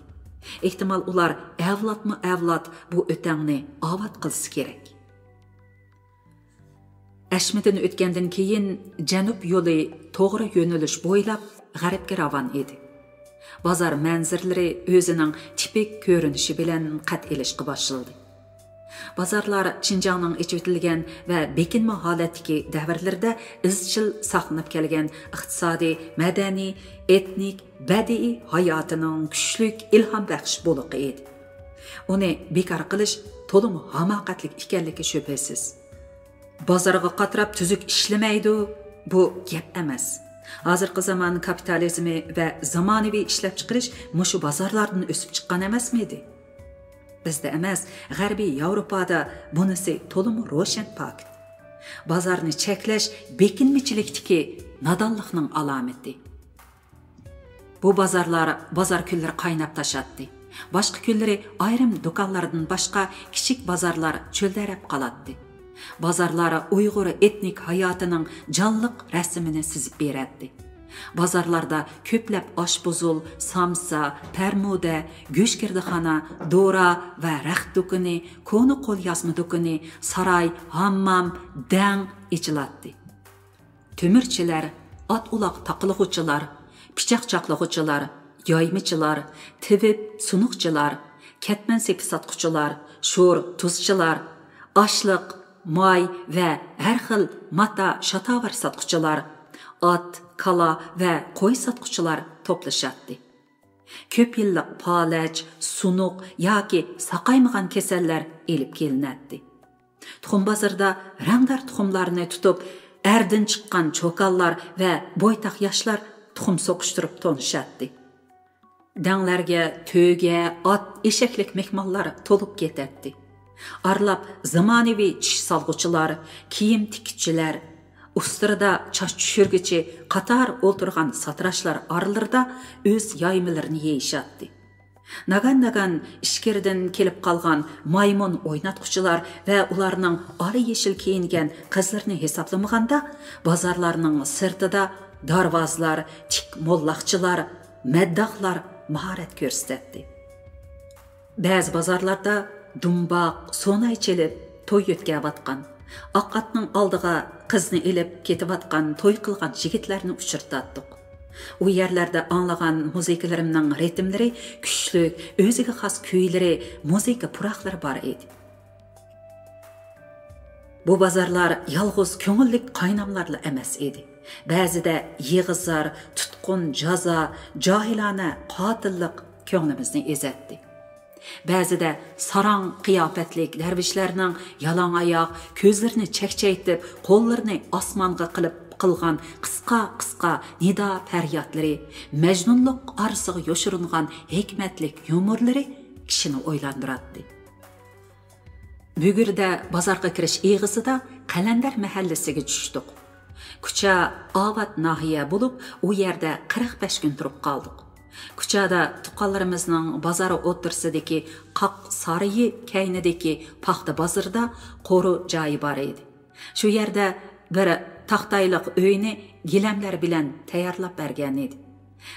ئېھتىمال، ئۇلار ئەۋلادمۇ ئەۋلاد بۇ ئۆتەڭنى ئاۋات قىلسا كېرەك. ئەشمىدىن ئۆتكەندىن كېيىن، جەنۇب يولى توغرا يۆنىلىش بويلاپ غەربكە راۋان ئىدى. بازار مەنزىرىلىرى ئۆزىنىڭ تىپىك كۆرۈنۈشى بىلەن قەد ئېلىشقا باشلىدى. بازارلار شىنجاڭنىڭ ئېچىۋېتىلگەن ۋە بېكىنمە ھالەتتىكى دەۋرلىرىدە ئىزچىل ساقلىنىپ كەلگەن ئىقتىسادىي، مەدەنىي، ئېتنىك، بەدىئىي ھاياتىنىڭ كۈچلۈك ئىلھام بەخش بولىقى ئىدى. ئۇنى بىكار قىلىش تولىمۇ ھاماقەتلىك ئىكەنلىكى شۈبھىسىز. بازارغا قاتراپ تۈزۈك ئىشلىمەيدۇ، بۇ گەپ ئەمەس. ھازىرقى زامان كاپىتالىزمى ۋە زامانىۋى ئىشلەپچىقىرىش مۇشۇ بازارلاردىن ئۆسۈپ چىققان ئەمەسمىدى؟ بىزدە ئەمەس، غەربىي ياۋروپادا بۇنىسى تولىمۇ روشەن پاكىت. بازارنى چەكلەش بېكىنمىچىلىكتىكى نادانلىقنىڭ ئالامىتى. بۇ بازارلار بازار كۈنلىرى قايناپ تاشاتتى. باشقا كۈنلىرى ئايرىم دۇكانلاردىن باشقا كىچىك بازارلار چۆلدەرەپ قالاتتى. بازارلار ئۇيغۇر ئېتنىك ھاياتىنىڭ جانلىق رەسىمىنى سىزىپ بېرەتتى. بازارلاردا كۆپلەپ ئاشپۇزۇل، سامسا، پەرمۇدە، گۆشگىردىخانا، دورا ۋە رەخت دۇكىنى، كونا قوليازما دۇكىنى، ساراي، ھاممام، دەڭ ئېچىلاتتى. تۆمۈرچىلەر، ئات-ئۇلاق تاقىلىغۇچىلار، پىچاق چاقلىغۇچىلار، يايمىچىلار، تېۋىپ سۇنۇقچىلار، كەتمەن سېپى ساتقۇچىلار، شور تۇزچىلار، ئاشلىق، ماي ۋە ھەر خىل ماتا شاتاۋار ساتقۇچىلار، ئات، كالا ۋە قوي ساتقۇچىلار توپلىشاتتى. كۆپ يىللىق پالەچ، سۇنۇق ياكى ساقايمىغان كېسەللەر ئېلىپ كېلىنەتتى. تۇخۇم بازىرىدا رەڭدار تۇخۇملارنى تۇتۇپ، ئەردىن چىققان چوكانلار ۋە بويتاق ياشلار تۇخۇم سوقۇشتۇرۇپ تونۇشاتتى. دەڭلەرگە تۆگە، ئات، ئېشەكلىك مېھمانلار تولۇپ كېتەتتى. ئارىلاپ زامانىۋى چىش سالغۇچىلار، كىيىم تىككۈچىلەر، ئۇستىرىدا چاچ چۈشۈرگۈچى قاتار ئولتۇرغان ساتىراشلار ئارىلىرىدا ئۆز يايمىلىرىنى يېيىشاتتى. ناگان-ناگان ئىچكىرىدىن كېلىپ قالغان مايمۇن ئويناتقۇچىلار ۋە ئۇلارنىڭ ئارا يېشىل كىيىنگەن قىزلىرىنى ھېسابلىمىغاندا، بازارلارنىڭ سىرتىدا دارۋازلار، تىك موللاقچىلار، مەدداھلار ماھارەت كۆرسىتەتتى. بەزى بازارلاردا دۇمباق، سوناي چېلىپ توي ئۆتكەۋاتقان، ئاق ئاتنىڭ ئالدىغا قىزنى ئېلىپ كېتىۋاتقان توي قىلغان يىگىتلەرنى ئۇچرىتاتتۇق. ئۇ يەرلەردە ئاڭلىغان مۇزىكىلىرىمنىڭ رىتىملىرى كۈچلۈك، ئۆزىگە خاس كۈيلىرى مۇزىكا پۇراقلىرى بار ئىدى. بۇ بازارلار يالغۇز كۆڭۈللۈك قايناملارلا ئەمەس ئىدى. بەزىدە يېغا-زار، تۇتقۇن، جازا، جاھىلانە قاتىللىق كۆڭلىمىزنى ئېزەتتى. بەزىدە ساراڭ قىياپەتلىك دەرۋىشلەرنىڭ يالاڭ ئاياغ، كۆزلىرىنى چەكچەيتىپ، قوللىرىنى ئاسمانغا قىلىپ قىلغان قىسقا-قىسقا نىدا پەريادلىرى، مەجنۇنلۇق ئارىسىغا يوشۇرۇنغان ھېكمەتلىك يۇمۇرلىرى كىشىنى ئويلاندۇراتتى. بۈگۈردە بازارغا كىرىش ئېغىزىدا قەلەندەر مەھەللىسىگە چۈشتۇق. كۇچا ئاۋات ناھىيە بولۇپ، ئۇ يەردە قىرىق بەش كۈن تۇرۇپ قالدۇق. كۇچادا تۇغقانلىرىمىزنىڭ بازار ئوتتۇرىسىدىكى قاق سارىيى كەينىدىكى پاختا بازىرىدا قورۇ جايى بار ئىدى. شۇ يەردە بىر تاختايلىق ئۆينى گىلەملەر بىلەن تەييارلاپ بەرگەن ئىدى.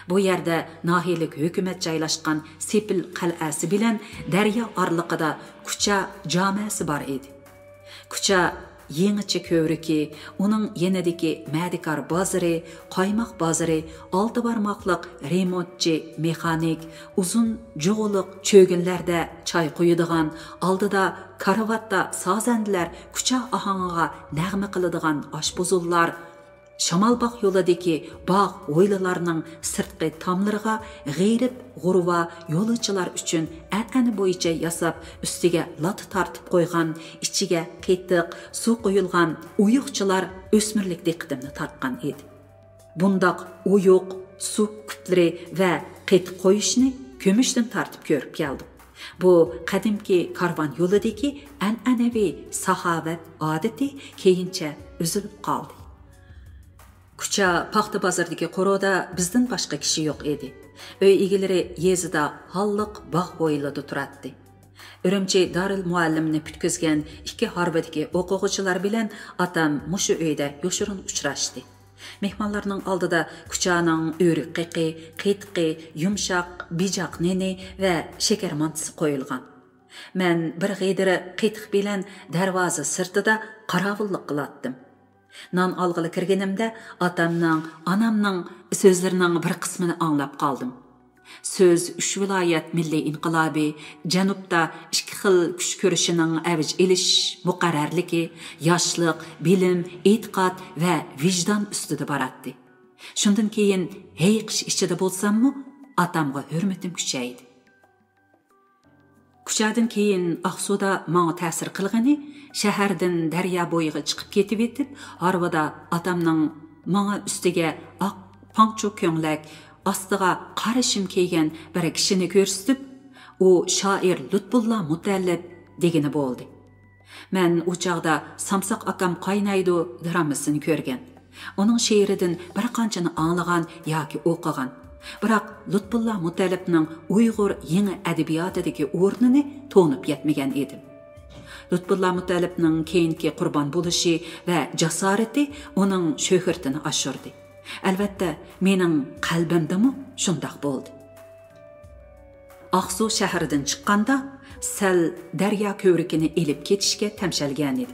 بۇ يەردە ناھىيىلىك ھۆكۈمەت جايلاشقان سېپىل قەلئەسى بىلەن دەريا ئارىلىقىدا كۇچا جامەسى بار ئىدى. كۇچا يېڭىچە كۆۋرۈكى، ئۇنىڭ يېنىدىكى مەدىكار بازىرى، قايماق بازىرى، ئالتە بارماقلىق رېمونتچى مېخانىك، ئۇزۇن جۇغىلىق چۆگۈنلەردە چاي قۇيىدىغان، ئالدىدا كارىۋاتتا سازەندىلەر كۇچا ئاھاڭىغا نەغمە قىلىدىغان ئاشپۇزۇللار، شامالباغ يولىدىكى باغ ھويلىلارنىڭ سىرتقى تاملىرىغا غېرىب، غۇرۋا يولۇچىلار ئۈچۈن ئەنئەنە بويىچە ياساپ، ئۈستىگە لاتا تارتىپ قويغان، ئىچىگە قېتىق، سۇ قۇيۇلغان ئويۇقچىلار ئۆسمۈرلۈك دىققىتىمنى تارتقان ئىدى. بۇنداق ئويۇق، سۇ كۈپلىرى ۋە قېتىق قويۇشنى كۆمۈشتىن تارتىپ كۆرۈپ كەلدۇق. بۇ قەدىمكى كارۋان يولىدىكى ئەنئەنىۋى ساخاۋەت ئادىتى كېيىنچە ئۈزۈلۈپ قالدى. كۇچا پاختا بازىرىدىكى قورۇدا بىزدىن باشقا كىشى يوق ئىدى. ئۆي ئىگىلىرى يېزىدا ھاللىق باغ ھويلىدا تۇراتتى. ئۈرۈمچى دارىلمۇئەللىمنى پۈتكۈزگەن ئىككى ھارۋىدىكى ئوقۇغۇچىلار بىلەن ئاتام مۇشۇ ئۆيدە يوشۇرۇن ئۇچراشتى. مېھمانلارنىڭ ئالدىدا كۇچانىڭ ئۆرۈك قېقى، قېتىقى، يۇمشاق بىجاق نېنى ۋە شېكەر مانتىسى قويۇلغان. مەن بىر غېدىر قېتىق بىلەن دەرۋازا سىرتىدا قاراۋۇللۇق قىلاتتىم. نان ئالغىلى كىرگىنىمدە ئاتامنىڭ، ئانامنىڭ سۆزلىرىنىڭ بىر قىسمىنى ئاڭلاپ قالدىم. سۆز ئۈچ ۋىلايەت مىللىي ئىنقىلابى، جەنۇبتا ئىككى خىل كۈچ كۈرىشىنىڭ ئەۋج ئېلىش مۇقەررەرلىكى، ياشلىق، بىلىم، ئېتىقاد ۋە ۋىجدان ئۈستىدە باراتتى. شۇندىن كېيىن ھېيىقىش ئىچىدە بولساممۇ، ئاتامغا ھۆرمىتىم كۈچەيدى. كۇچادىن كېيىن ئاقسۇدا ماڭا تەسىر قىلغىنى، شەھەردىن دەريا بويىغا چىقىپ كېتىۋېتىپ، ھارۋىدا ئاتامنىڭ ماڭا ئۈستىگە ئاق پاڭچۇ كۆڭلەك، ئاستىغا قارا شىم كىيگەن بىر كىشىنى كۆرسىتىپ، ئۇ شائىر لۇتپۇللا مۇتەللىپ دېگىنى بولدى. مەن ئۇ چاغدا سامساق ئاكام قاينايدۇ درامىسىنى كۆرگەن. ئۇنىڭ شېئىرىدىن بىر قانچىنى ئاڭلىغان ياكى ئوقۇغان. بىراق لۇتپۇللا مۇتەللىپنىڭ ئۇيغۇر يېڭى ئەدەبىياتىدىكى ئورنىنى تونۇپ يەتمىگەن ئىدىم. لۇتپۇللا مۇتەللىپنىڭ كېيىنكى قۇربان بولۇشى ۋە جاسارىتى ئۇنىڭ شۆھرىتىنى ئاشۇردى. ئەلۋەتتە، مېنىڭ قەلبىمدىمۇ شۇنداق بولدى. ئاقسۇ شەھىرىدىن چىققاندا، سەل دەريا كۆۋرۈكىنى ئېلىپ كېتىشكە تەمشەلگەنىدى.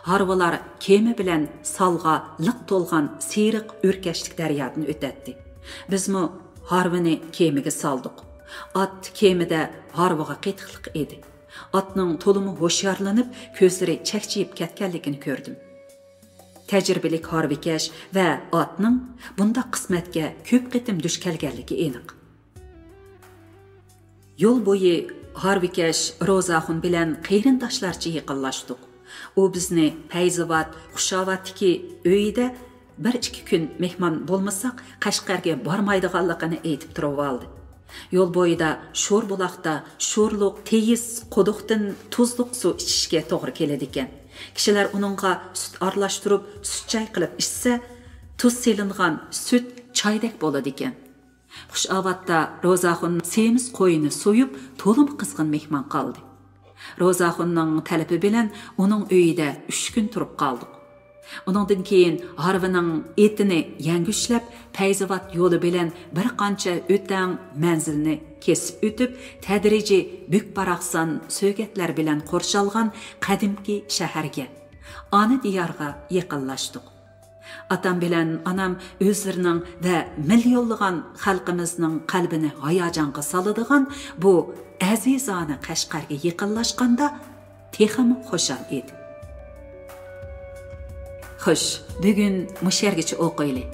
ھارۋىلار كېمە بىلەن سالغا لىق تولغان سېرىق ئۆركەشلىك دەريادىن ئۆتەتتى. بىزمۇ ھارۋىنى كېمىگە سالدۇق. ئات كېمىدە ھارۋىغا قېتىقلىق ئىدى. ئاتنىڭ تولىمۇ ھوشيارلىنىپ، كۆزلىرى چەكچىيىپ كەتكەنلىكىنى كۆردۈم. تەجرىبىلىك ھارۋىكەش ۋە ئاتنىڭ بۇنداق قىسمەتكە كۆپ قېتىم دۇچ كەلگەنلىكى ئېنىق. يول بويى ھارۋىكەش روزاخۇن بىلەن قېرىنداشلارچە يېقىنلاشتۇق. ئۇ بىزنى پەيزىۋات، خۇشاۋاتتىكى ئۆيىدە بىر ئىككى كۈن مېھمان بولمىساق، قەشقەرگە بارمايدىغانلىقىنى ئېيتىپ تۇرۇۋالدى. يول بويىدا شور بۇلاقتا شورلۇق تېيىز قۇدۇقتىن تۇزلۇق سۇ ئىچىشكە توغرا كېلىدىكەن. كىشىلەر ئۇنىڭغا سۈت ئارىلاشتۇرۇپ، سۈت چاي قىلىپ ئىچسە، تۇز سېلىنغان سۈت چايدەك بولىدىكەن. خۇشئاۋاتتا روزاخۇن سېمىز قويىنى سويۇپ، تولىمۇ قىزغىن مېھمان قىلدى. روزاخۇننىڭ تەلىپى بىلەن ئۇنىڭ ئۆيىدە ئۈچ كۈن تۇرۇپ قالدۇق. ئۇنىڭدىن كېيىن ھارۋىنىڭ ئېتىنى يەڭگۈشلەپ، پەيزىۋات يولى بىلەن بىر قانچە ئۆتەڭ مەنزىلنى كېسىپ ئۆتۈپ، تەدرىجىي بۈك-باراقسان سۆگەتلەر بىلەن قورشالغان قەدىمكى شەھەرگە، ئانا دىيارغا يېقىنلاشتۇق. ئاتام بىلەن ئانام ئۆزلىرىنىڭ ۋە مىليونلىغان خەلقىمىزنىڭ قەلبىنى ھاياجانغا سالىدىغان بۇ ئەزىزانە قەشقەرگە يېقىنلاشقاندا تېخىمۇ خۇشال ئىدى. خوش، بۈگۈن مۇشۇ يەرگىچە ئوقۇيلى.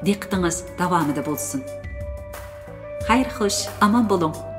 دىققىتىڭىز داۋامىدا بولسۇن. خەير خوش، ئامان بولۇڭ.